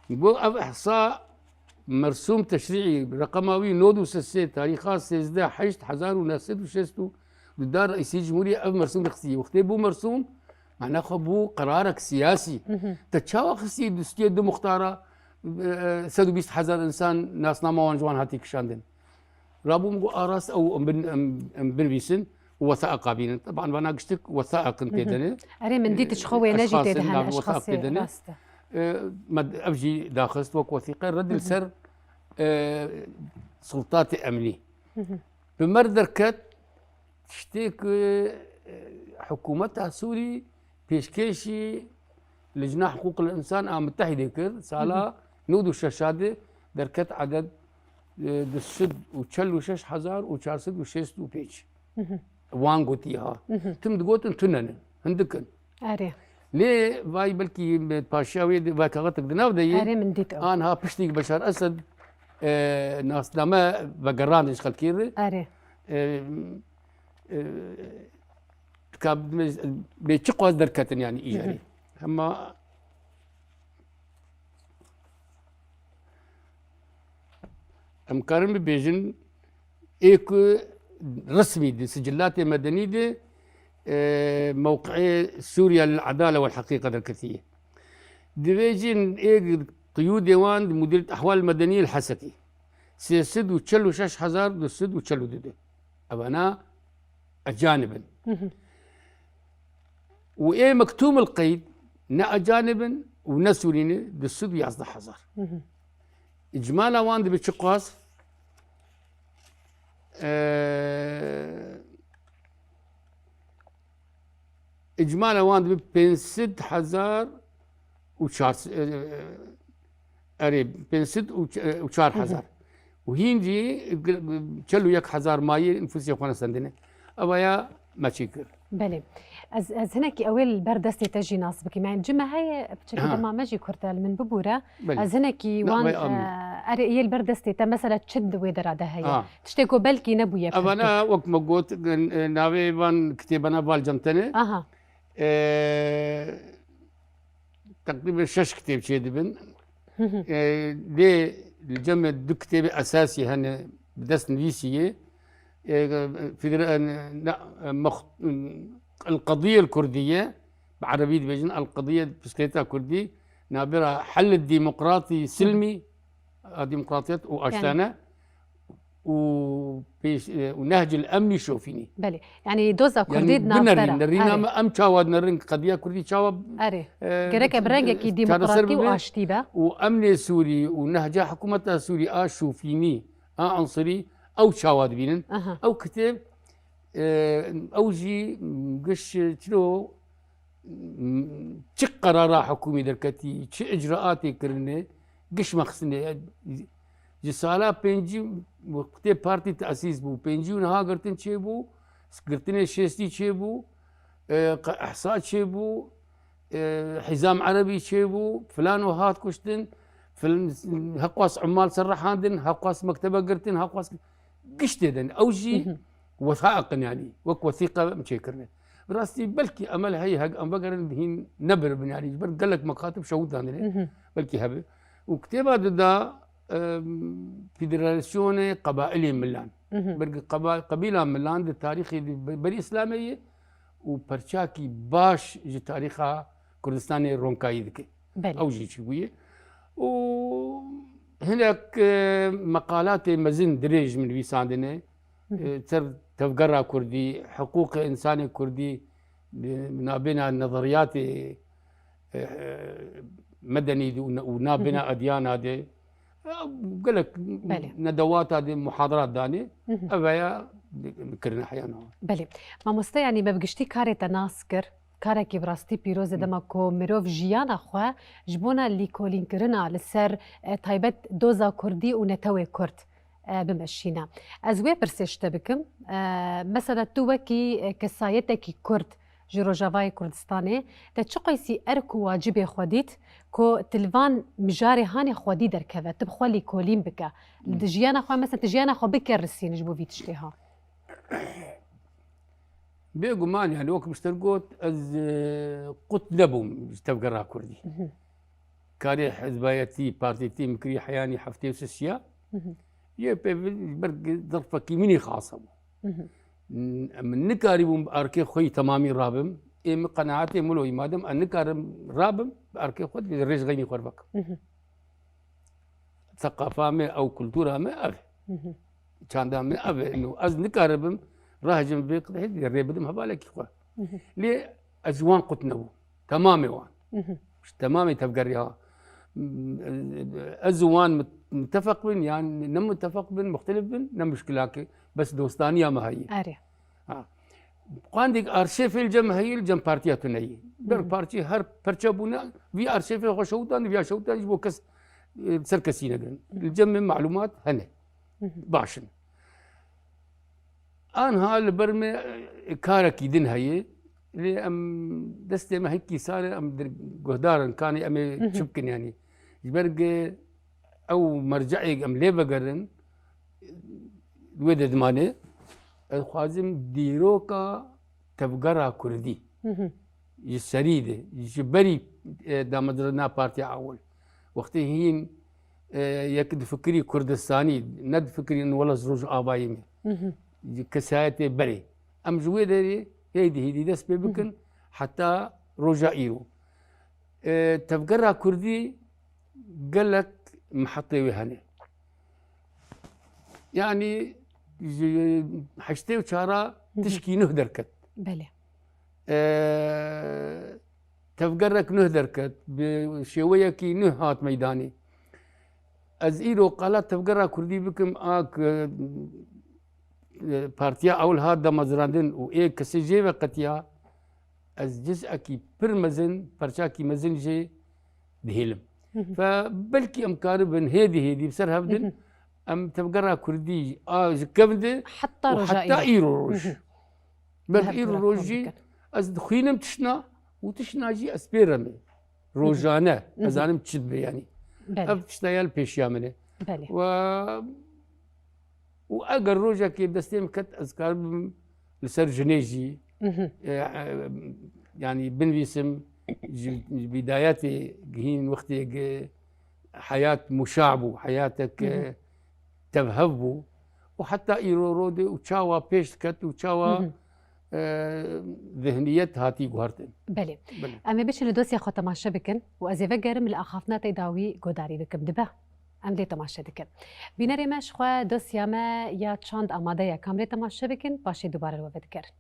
Got, ev ihsa mersûm teşrî'î, reqema wî nod û sê, tarîxa sêzdeh heşt hezar û neh sed û şêst û du da reîsê cumhuriyê ev mersûm rexistî. Wextê bû mersûm, mana xwe bû qerarek siyasî. Mhm. Te çawa xistî dustiyê du muxtara, e, sed û bîst hezar însan nasnama wan ji wan hatî kişandin? Rabû min got, a rast ew em bin-, em, em binivîsin û wesaiqa bînin. Teban vana giştik wesaiq in tê Mhm. de ne. Erê, min dît, ji xwe wêne jî tê de hene, eşxasên, eşxasê, rast e. E, me ev jî daxist wek wesîqe, red li Mhm. ser, e, sultatê emnî. Mhm. Bi me re derket, tiştê ku, e, hikûmeta Sûrî pêşkêşî Lijna Hiqûqil Însan a Mitehîdê kir, sala Hı hı. nod û şeş de derket eded, e, du sed û çel û şeş hezar û çar sed û şêst û pênc. Hı hı. Wan gotiye ha. Hı hı. Tim digotin tune ne, hindik in. Erê. Lê vay belkî paşiya wê de, vay kaxetek di nav de ye. Erê, min dît ew. Anha piştî Beşar Esed, e, nasname vegerandin ji xelkê re. Erê. E, e, ka bê çi qas derketin yani Hı hı. îjarê. Hema em karin bibêjin, ê ku resmî di sicilatê medenî de, e, mewqeyê Sûriye lil Edale wel Heqîqe derketiye. Divê jî ê qiyûdê wan di Mudîriyet Ehwal Medenî li Hesekî. Sê sed û çel û şeş hezar du sed û çel û du de. Evana ecanib in. Hı hı. Û ê mektûm il qeyd ne ecanib in û ne Sûrî ne, du sed û yazdeh hezar. Hı hı. Îcmala wan dibe çi qas? Ee, îcmala wan dibe pênc sed hezar û çar, e, e, erê, pênc sed û ç-, e, û çar hezar. Hı hı. Û hîn jî çel û yek hezar mayî nifûsê xwe ne sendine. Ev ya me çêkir. Belê. Ez, ez hinekî ew ê li ber destê te jî nas bikim. Yani cime heye, piçekî Ha. dema me jî kurt e, li min bibûre. Belê. Ez hinekî Na, wan, vay, am. e, erê, yê li ber destê te, mesela çi di wê dera de heye? Ha. Tiştê ku belkî nebûye pirtûk. Evana wek me got, e, navê van kitêbana Val Cemtene. Aha. E, teqrîben şeş kitêb çêdibin. E, lê li cem me du kitêbê esasî hene bi dest nivîsî yê. E, federa-, e, na-, e, mex-, El Qediye El Kurdiye, bi erebî dibêjin El Qediye, pirsgirêka kurdî, navbera Hel Demokratî Silmî, a demokratiyet û aştane û pêş, e, û Nehcil Emnî Şofînî. Belê. Yani doza kurdî Yani di navbera. Binerîn, nerîna me em çawa dinerin, qediya kurdî çawa, Erê. e, Gerek e bi rengekî çareser demokratî û bibe. Aştî be. Û emnê Sûrî û nehca hikûmeta Sûrî a şofînî, a ansirî, ew çawa dibînin? Aha. Ew kitêb, e, ew jî giş çilo, çi qerara hikûmî derketî, çi icraatê kirine, giş mexsine. Ji sala pêncî wextê partî tesîs bû, pêncî û niha girtin çêbû, girtinê şêstî çêbû, e, qe-, ihsa çêbû, e, Hizam Erebî çêbû, filan û hat kuştin, fil-, heqwas ummal serrehandin, heqwas mektebe girtin, heqwas giş tê de ne. Ew jî wethaiq in, yanî wek wethîqe em çêkirine. Bi rastî belkî emel heye heg em vegerin hîn nebiribin, yanî ji ber gelek mekatib şewit dandine. Belkî hebe. Û kitêba di da, em, federasyonê qebailê milan. Belkî qeba-, qebîla milan di tarîxê di be-, berî Îslamê ye û perçakî baş ji tarîxa Kurdistanê ronkayî dike. Belê. Ew jî çîbûye. Û hinek, e, meqalatê mezin dirêj min nivîsandine. E, ser tevgera kurdî, hiqûqê însanê kurdî, e, nabêna nezeriyatê, e, medenî de û ne-, û nabêna edyana de. E, gelek Belê. Nedewata de muhadarat danê. Ev ya kirine heyana. Belê. Mamoste, yanî me bi giştî karê te nas kir. Karekî bi rastî pîroz e dema ku mirov jiyana xwe ji bona lîkolînkirina li ser, e, taybet doza kurdî û netewê kurd, e, bimeşîne. Ez wê pirsê ji te bikim. E, mesela tu wekî, e, kesayetekî kurd ji Rojavayê Kurdistanê, te çi qeysî erk û wacibê xwe dît ku tu li van mijarê hanê xwedî derkeve, tu bi xwe lîkolîn bike? Li jiyana xwe, mesela tu jiyana xwe bike risîn ji bo vî tiştê ha? Bêguman, yani wek min ji te got, ez, e, qut nebûm ji tevgera kurdî. Karê hizbayetî, partîtî min kirî heyanî heftê û sisiya. Yê pê ji ber zerfekî min î xas hebû. Min nikarîbûm bi erkê xwe yî temamî rabim. Ê min qenaetê min lo yî, madem ez nikarim rabim, bi erkê xwe rêj xeynî xwe vekim. Seqafa me, ew kultura me ev e. Çanda me ev e. Ino ez nikaribim, rahecim vê qidehê rê bidim hevalekî xwe. Lê ez ji wan qut nebûm. Temamê wan. Ji temamê tevgerê ha. Ez û wan mit-, mitefeq bin, yan ne mitefeq bin, muxtelif bin, ne muşkilake. Bes dostaniya me heye. Erê. Ha. Qandek arşêfê li cem heyî, li cem partiya tune yî. Ber partî her perçe bûne, vî arşêfê xwe şewtan, vîya şewtan ji bo kes, e, ser kesî negirin. Li cem min malumat hene. Baş in. Anha li ber me, e, karekî din heye. Lê em destê me hinkî sar e, em dir-, guhdar in, kanê em ê çi bikin yanî. Ji ber ge ew merceê em lê vegerin, wê de dimane, ez xwazim dîroka tevgera kurdî ji serî de, ji berî, e, damezrana Partiya Ewil. Wextê hîn, e, yek difikirî Kurdistanî, ne difikirî wela ji Rojavayê me. Ji kesayetê berê. Em ji wê derê hêdî hêdî dest pê bikin heta roja îro. E, tevgera kurdî gelek mihetê wê hene. Yanî ji heştê û çara tişkî nuh derket. Belê. E, tevgerek nuh derket, bi şêweyekî nuh hat meydanê. Ez îro qala tevgera kurdî bikim, a ku, e, partiya ewil hat damezrandin û ê kesê jê ve qetiya, ez ciz'ekî pir mezin, perçakî mezin jê dihêlim. Fe belkî em karibin hêdî hêdî bi ser hev din, em tevgera kurdî a ji kevin de Heta û roja heta îro. Îro roj. Belkî îro roj jî ez dixwînim tiştna û tiştna jî ez pê re me. Rojane, ez zanim çi dibe yanî. Belê. Ev tişta ya li pêşiya min e. Belê. Ve, û eger rojekê destê min ket, ez karibim li ser jinê jî, e, e, yanî binivîsim, ji, ji bîdayetê gihîn wextê ge heyat muşa bû, heyatek, e, tevhev bû. Û heta îro rode û çawa pêş diket û çawa, e, zihniyet hatî guhertin. Belê. Belê. Em ê biçin li dosya xwe temaşe bikin û ez ê vegerim li axaftina te da wî godarî bikim. Dibe? Em lê temaşe dikin. Bînerê me ji xwe dosya me ya çand amade ye. Kam lê temaşe bikin, paşê dubare li we vedigerin.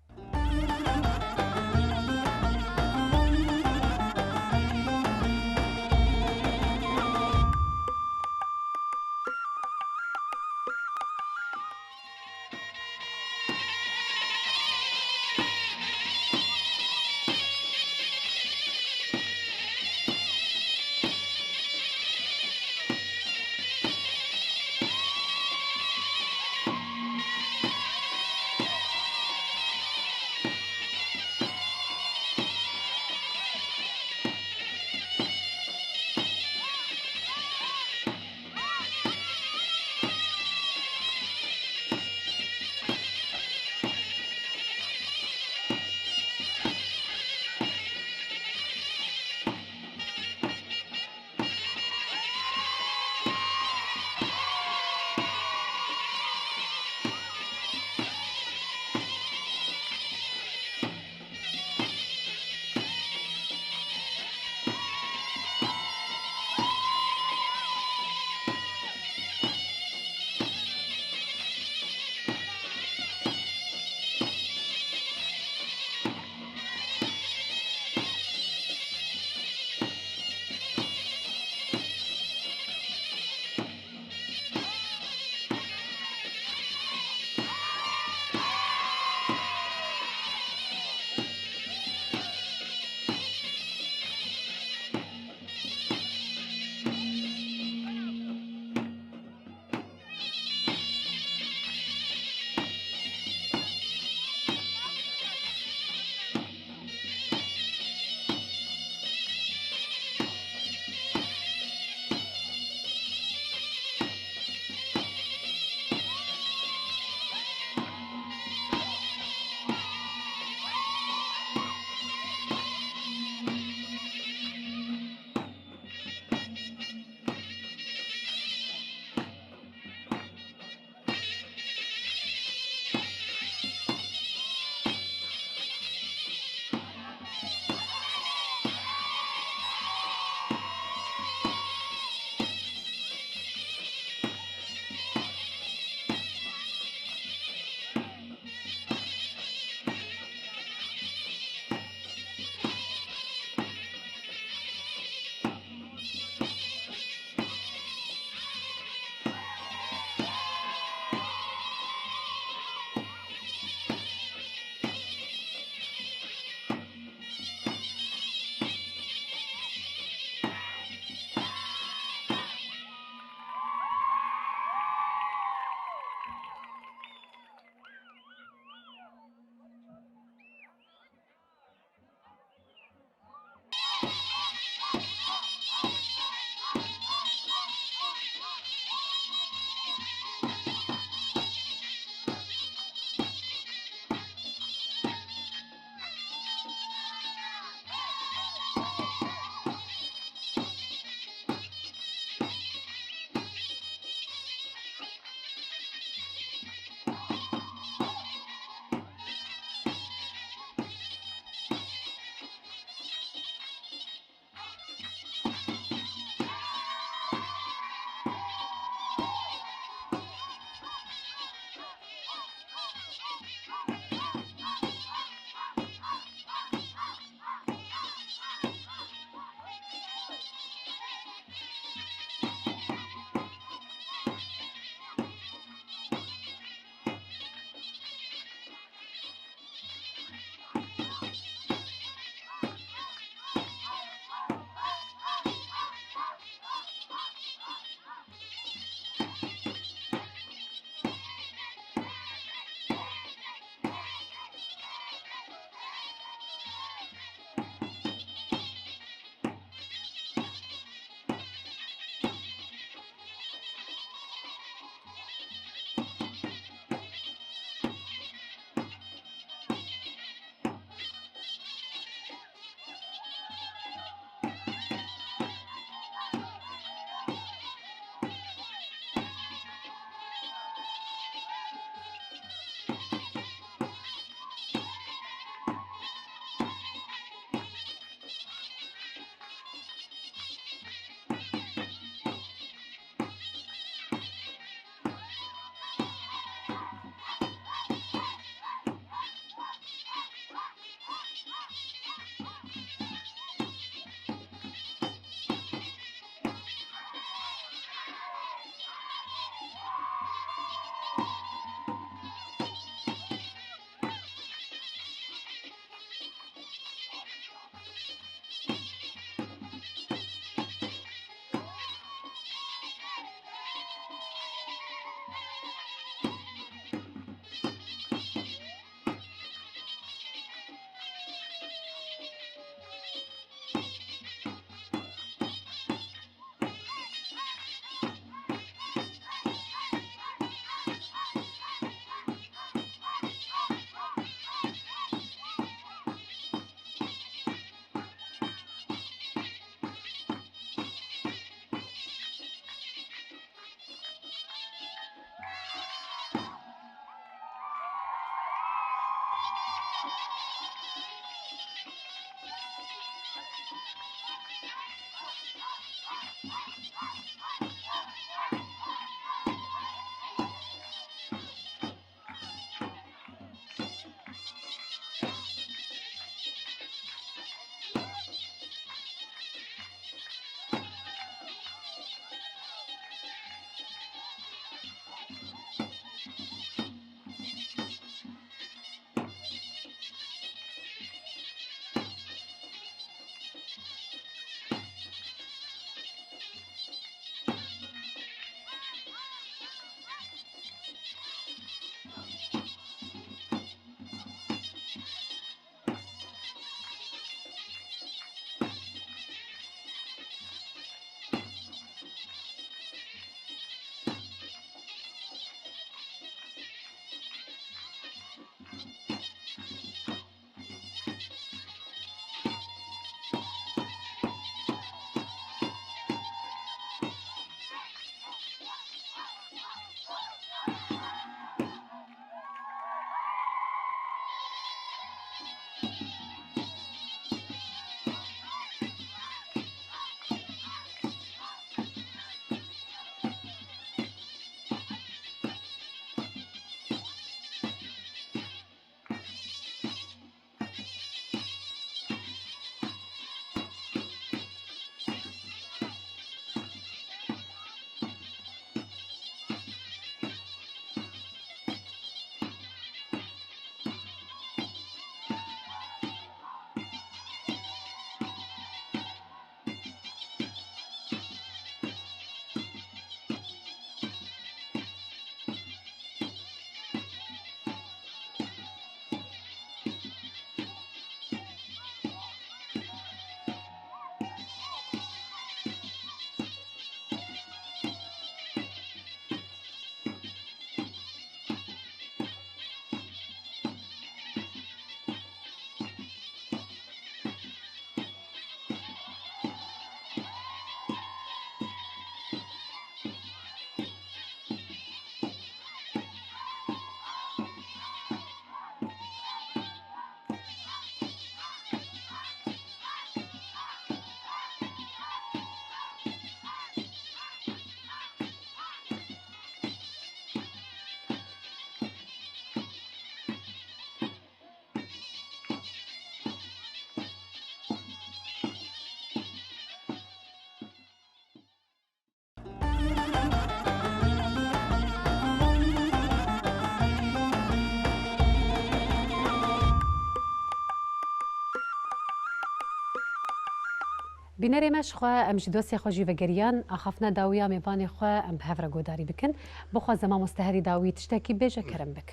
Bînerê me, ji xwe em ji dostê xwe jî vegeriyan, axaftina dawiya mêvanê xwe em bi hev re guhdarî bikin. Bixwaze mamoste herî dawî tiştekî bêje, kerem bik.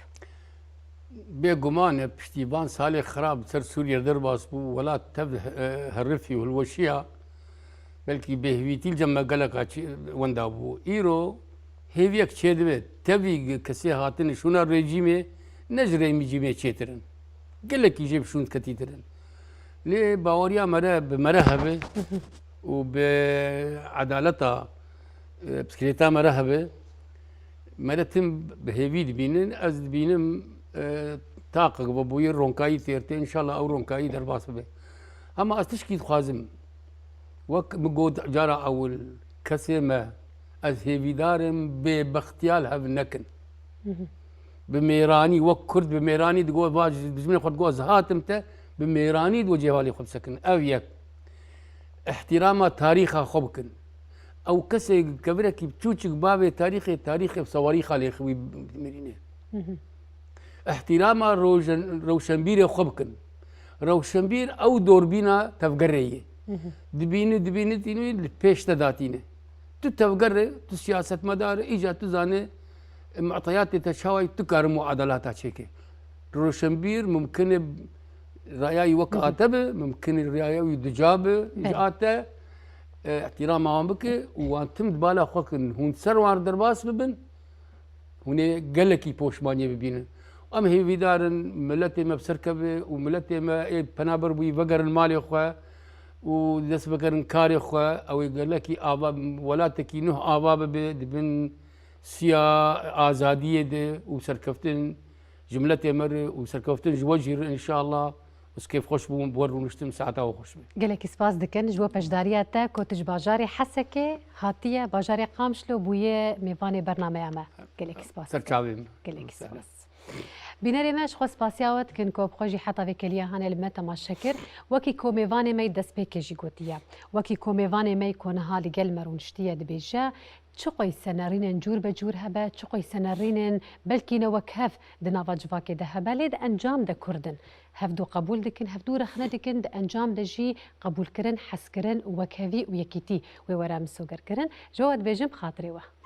Bêguman e, piştî van salê xirab ser Sûriyê derbas bû, welat tev, e, herifî û hilweşiya, belkî bêhêvîtî li cem me geleka çi-, wenda bû. Îro hêviyek çêdibe, tevî kesê hatine şûna rejîmê, ne ji rejîmê çêtir in. Gelekî jê bi şûn diketîtir in. Lê baweriya me re, bi me re hebe û bi edaleta, e, piskirêta me re hebe, me re tim bi hêvî dibînin. Ez dibînim, e, taqek vebûyî, ronkayî têr tê. Înşallah ew ronkayî derbas bibe. Hema ez tişkî dixwazim. Wek min got cara ewil, kesê me, ez hêvîdar im, bêbextiya li hev nekin. Bi mêranî, wek Kurd bi mêranî digot, va ji dijminê xwe digot, ez hatim te, bi mêranî digot cêvalê xwe bisekin. Ev yek. Îhtîrama tarîxa xwe bikin. Ew kesê kevirekî biçûçik bavê tarîxê, tarîxê bi sewarî xalê xwe wî mirîne. Îhtîrama rojen-, rewşenbîrê xwe bikin. Rewşenbîr ew dorbîna tevgerê ye. Dibîni, dibîni, dibîni, li pêş te datîne. Tu tevger e, tu siyasetmedar e, îca tu zane, e, mu'teyatê te çawa ye, tu karin muadalata çêke. Rewşenbîr mumkin e raya wî wek a te be, mumkin e raya wî duca be, îca te, e, îhtîrama wan bike û wan tim di bala xwe kin. Hûn ser wan derbas bibin, hûn ê gelekî poşmaniyê bibînin. Em hêvîdar in, miletê me bi ser keve û miletê me ê penaber bûyî vegerin malê xwe û dest vegerin karê xwe. Ew ê gelekî ava, welatekî nuh ava bibe di bin siya azadiyê de û serkeftin ji miletê me re û serkeftin ji we jî re înşallah. Ez kêfxweş bûm, bi we rûniştim, saeta we xweş be. Gelekî spas dikin ji bo beşdariya te ku tu ji bajarê Hesekê hatiye, bajarê Qamişlo bûye mêvanê bernameya me. Gelekî spas. Ser çavê min. Gelekî spas. Bînerê me, ji xwe spasiya we dikin ku bi xwe jî heta vê keliya hane li me temaşe kir. Wekî ku mêvanê me yî destpêkê jî gotiye. Wekî ku mêvanê me yî ku niha li gel me rûniştiye dibêje, çiqoy senerînên cûr be cûr hebe, çiqoy senerînên belkî ne wek hev di nava civakê de hebe, lê di encam de Kurd in. Hevdû qebûl dikin, hevdû rexne dikin, di encam de jî qebûlkirin, hezkirin û wekhevî û yekîtî wê were misogerkirin. Ji we dibêjim bi xatirê we.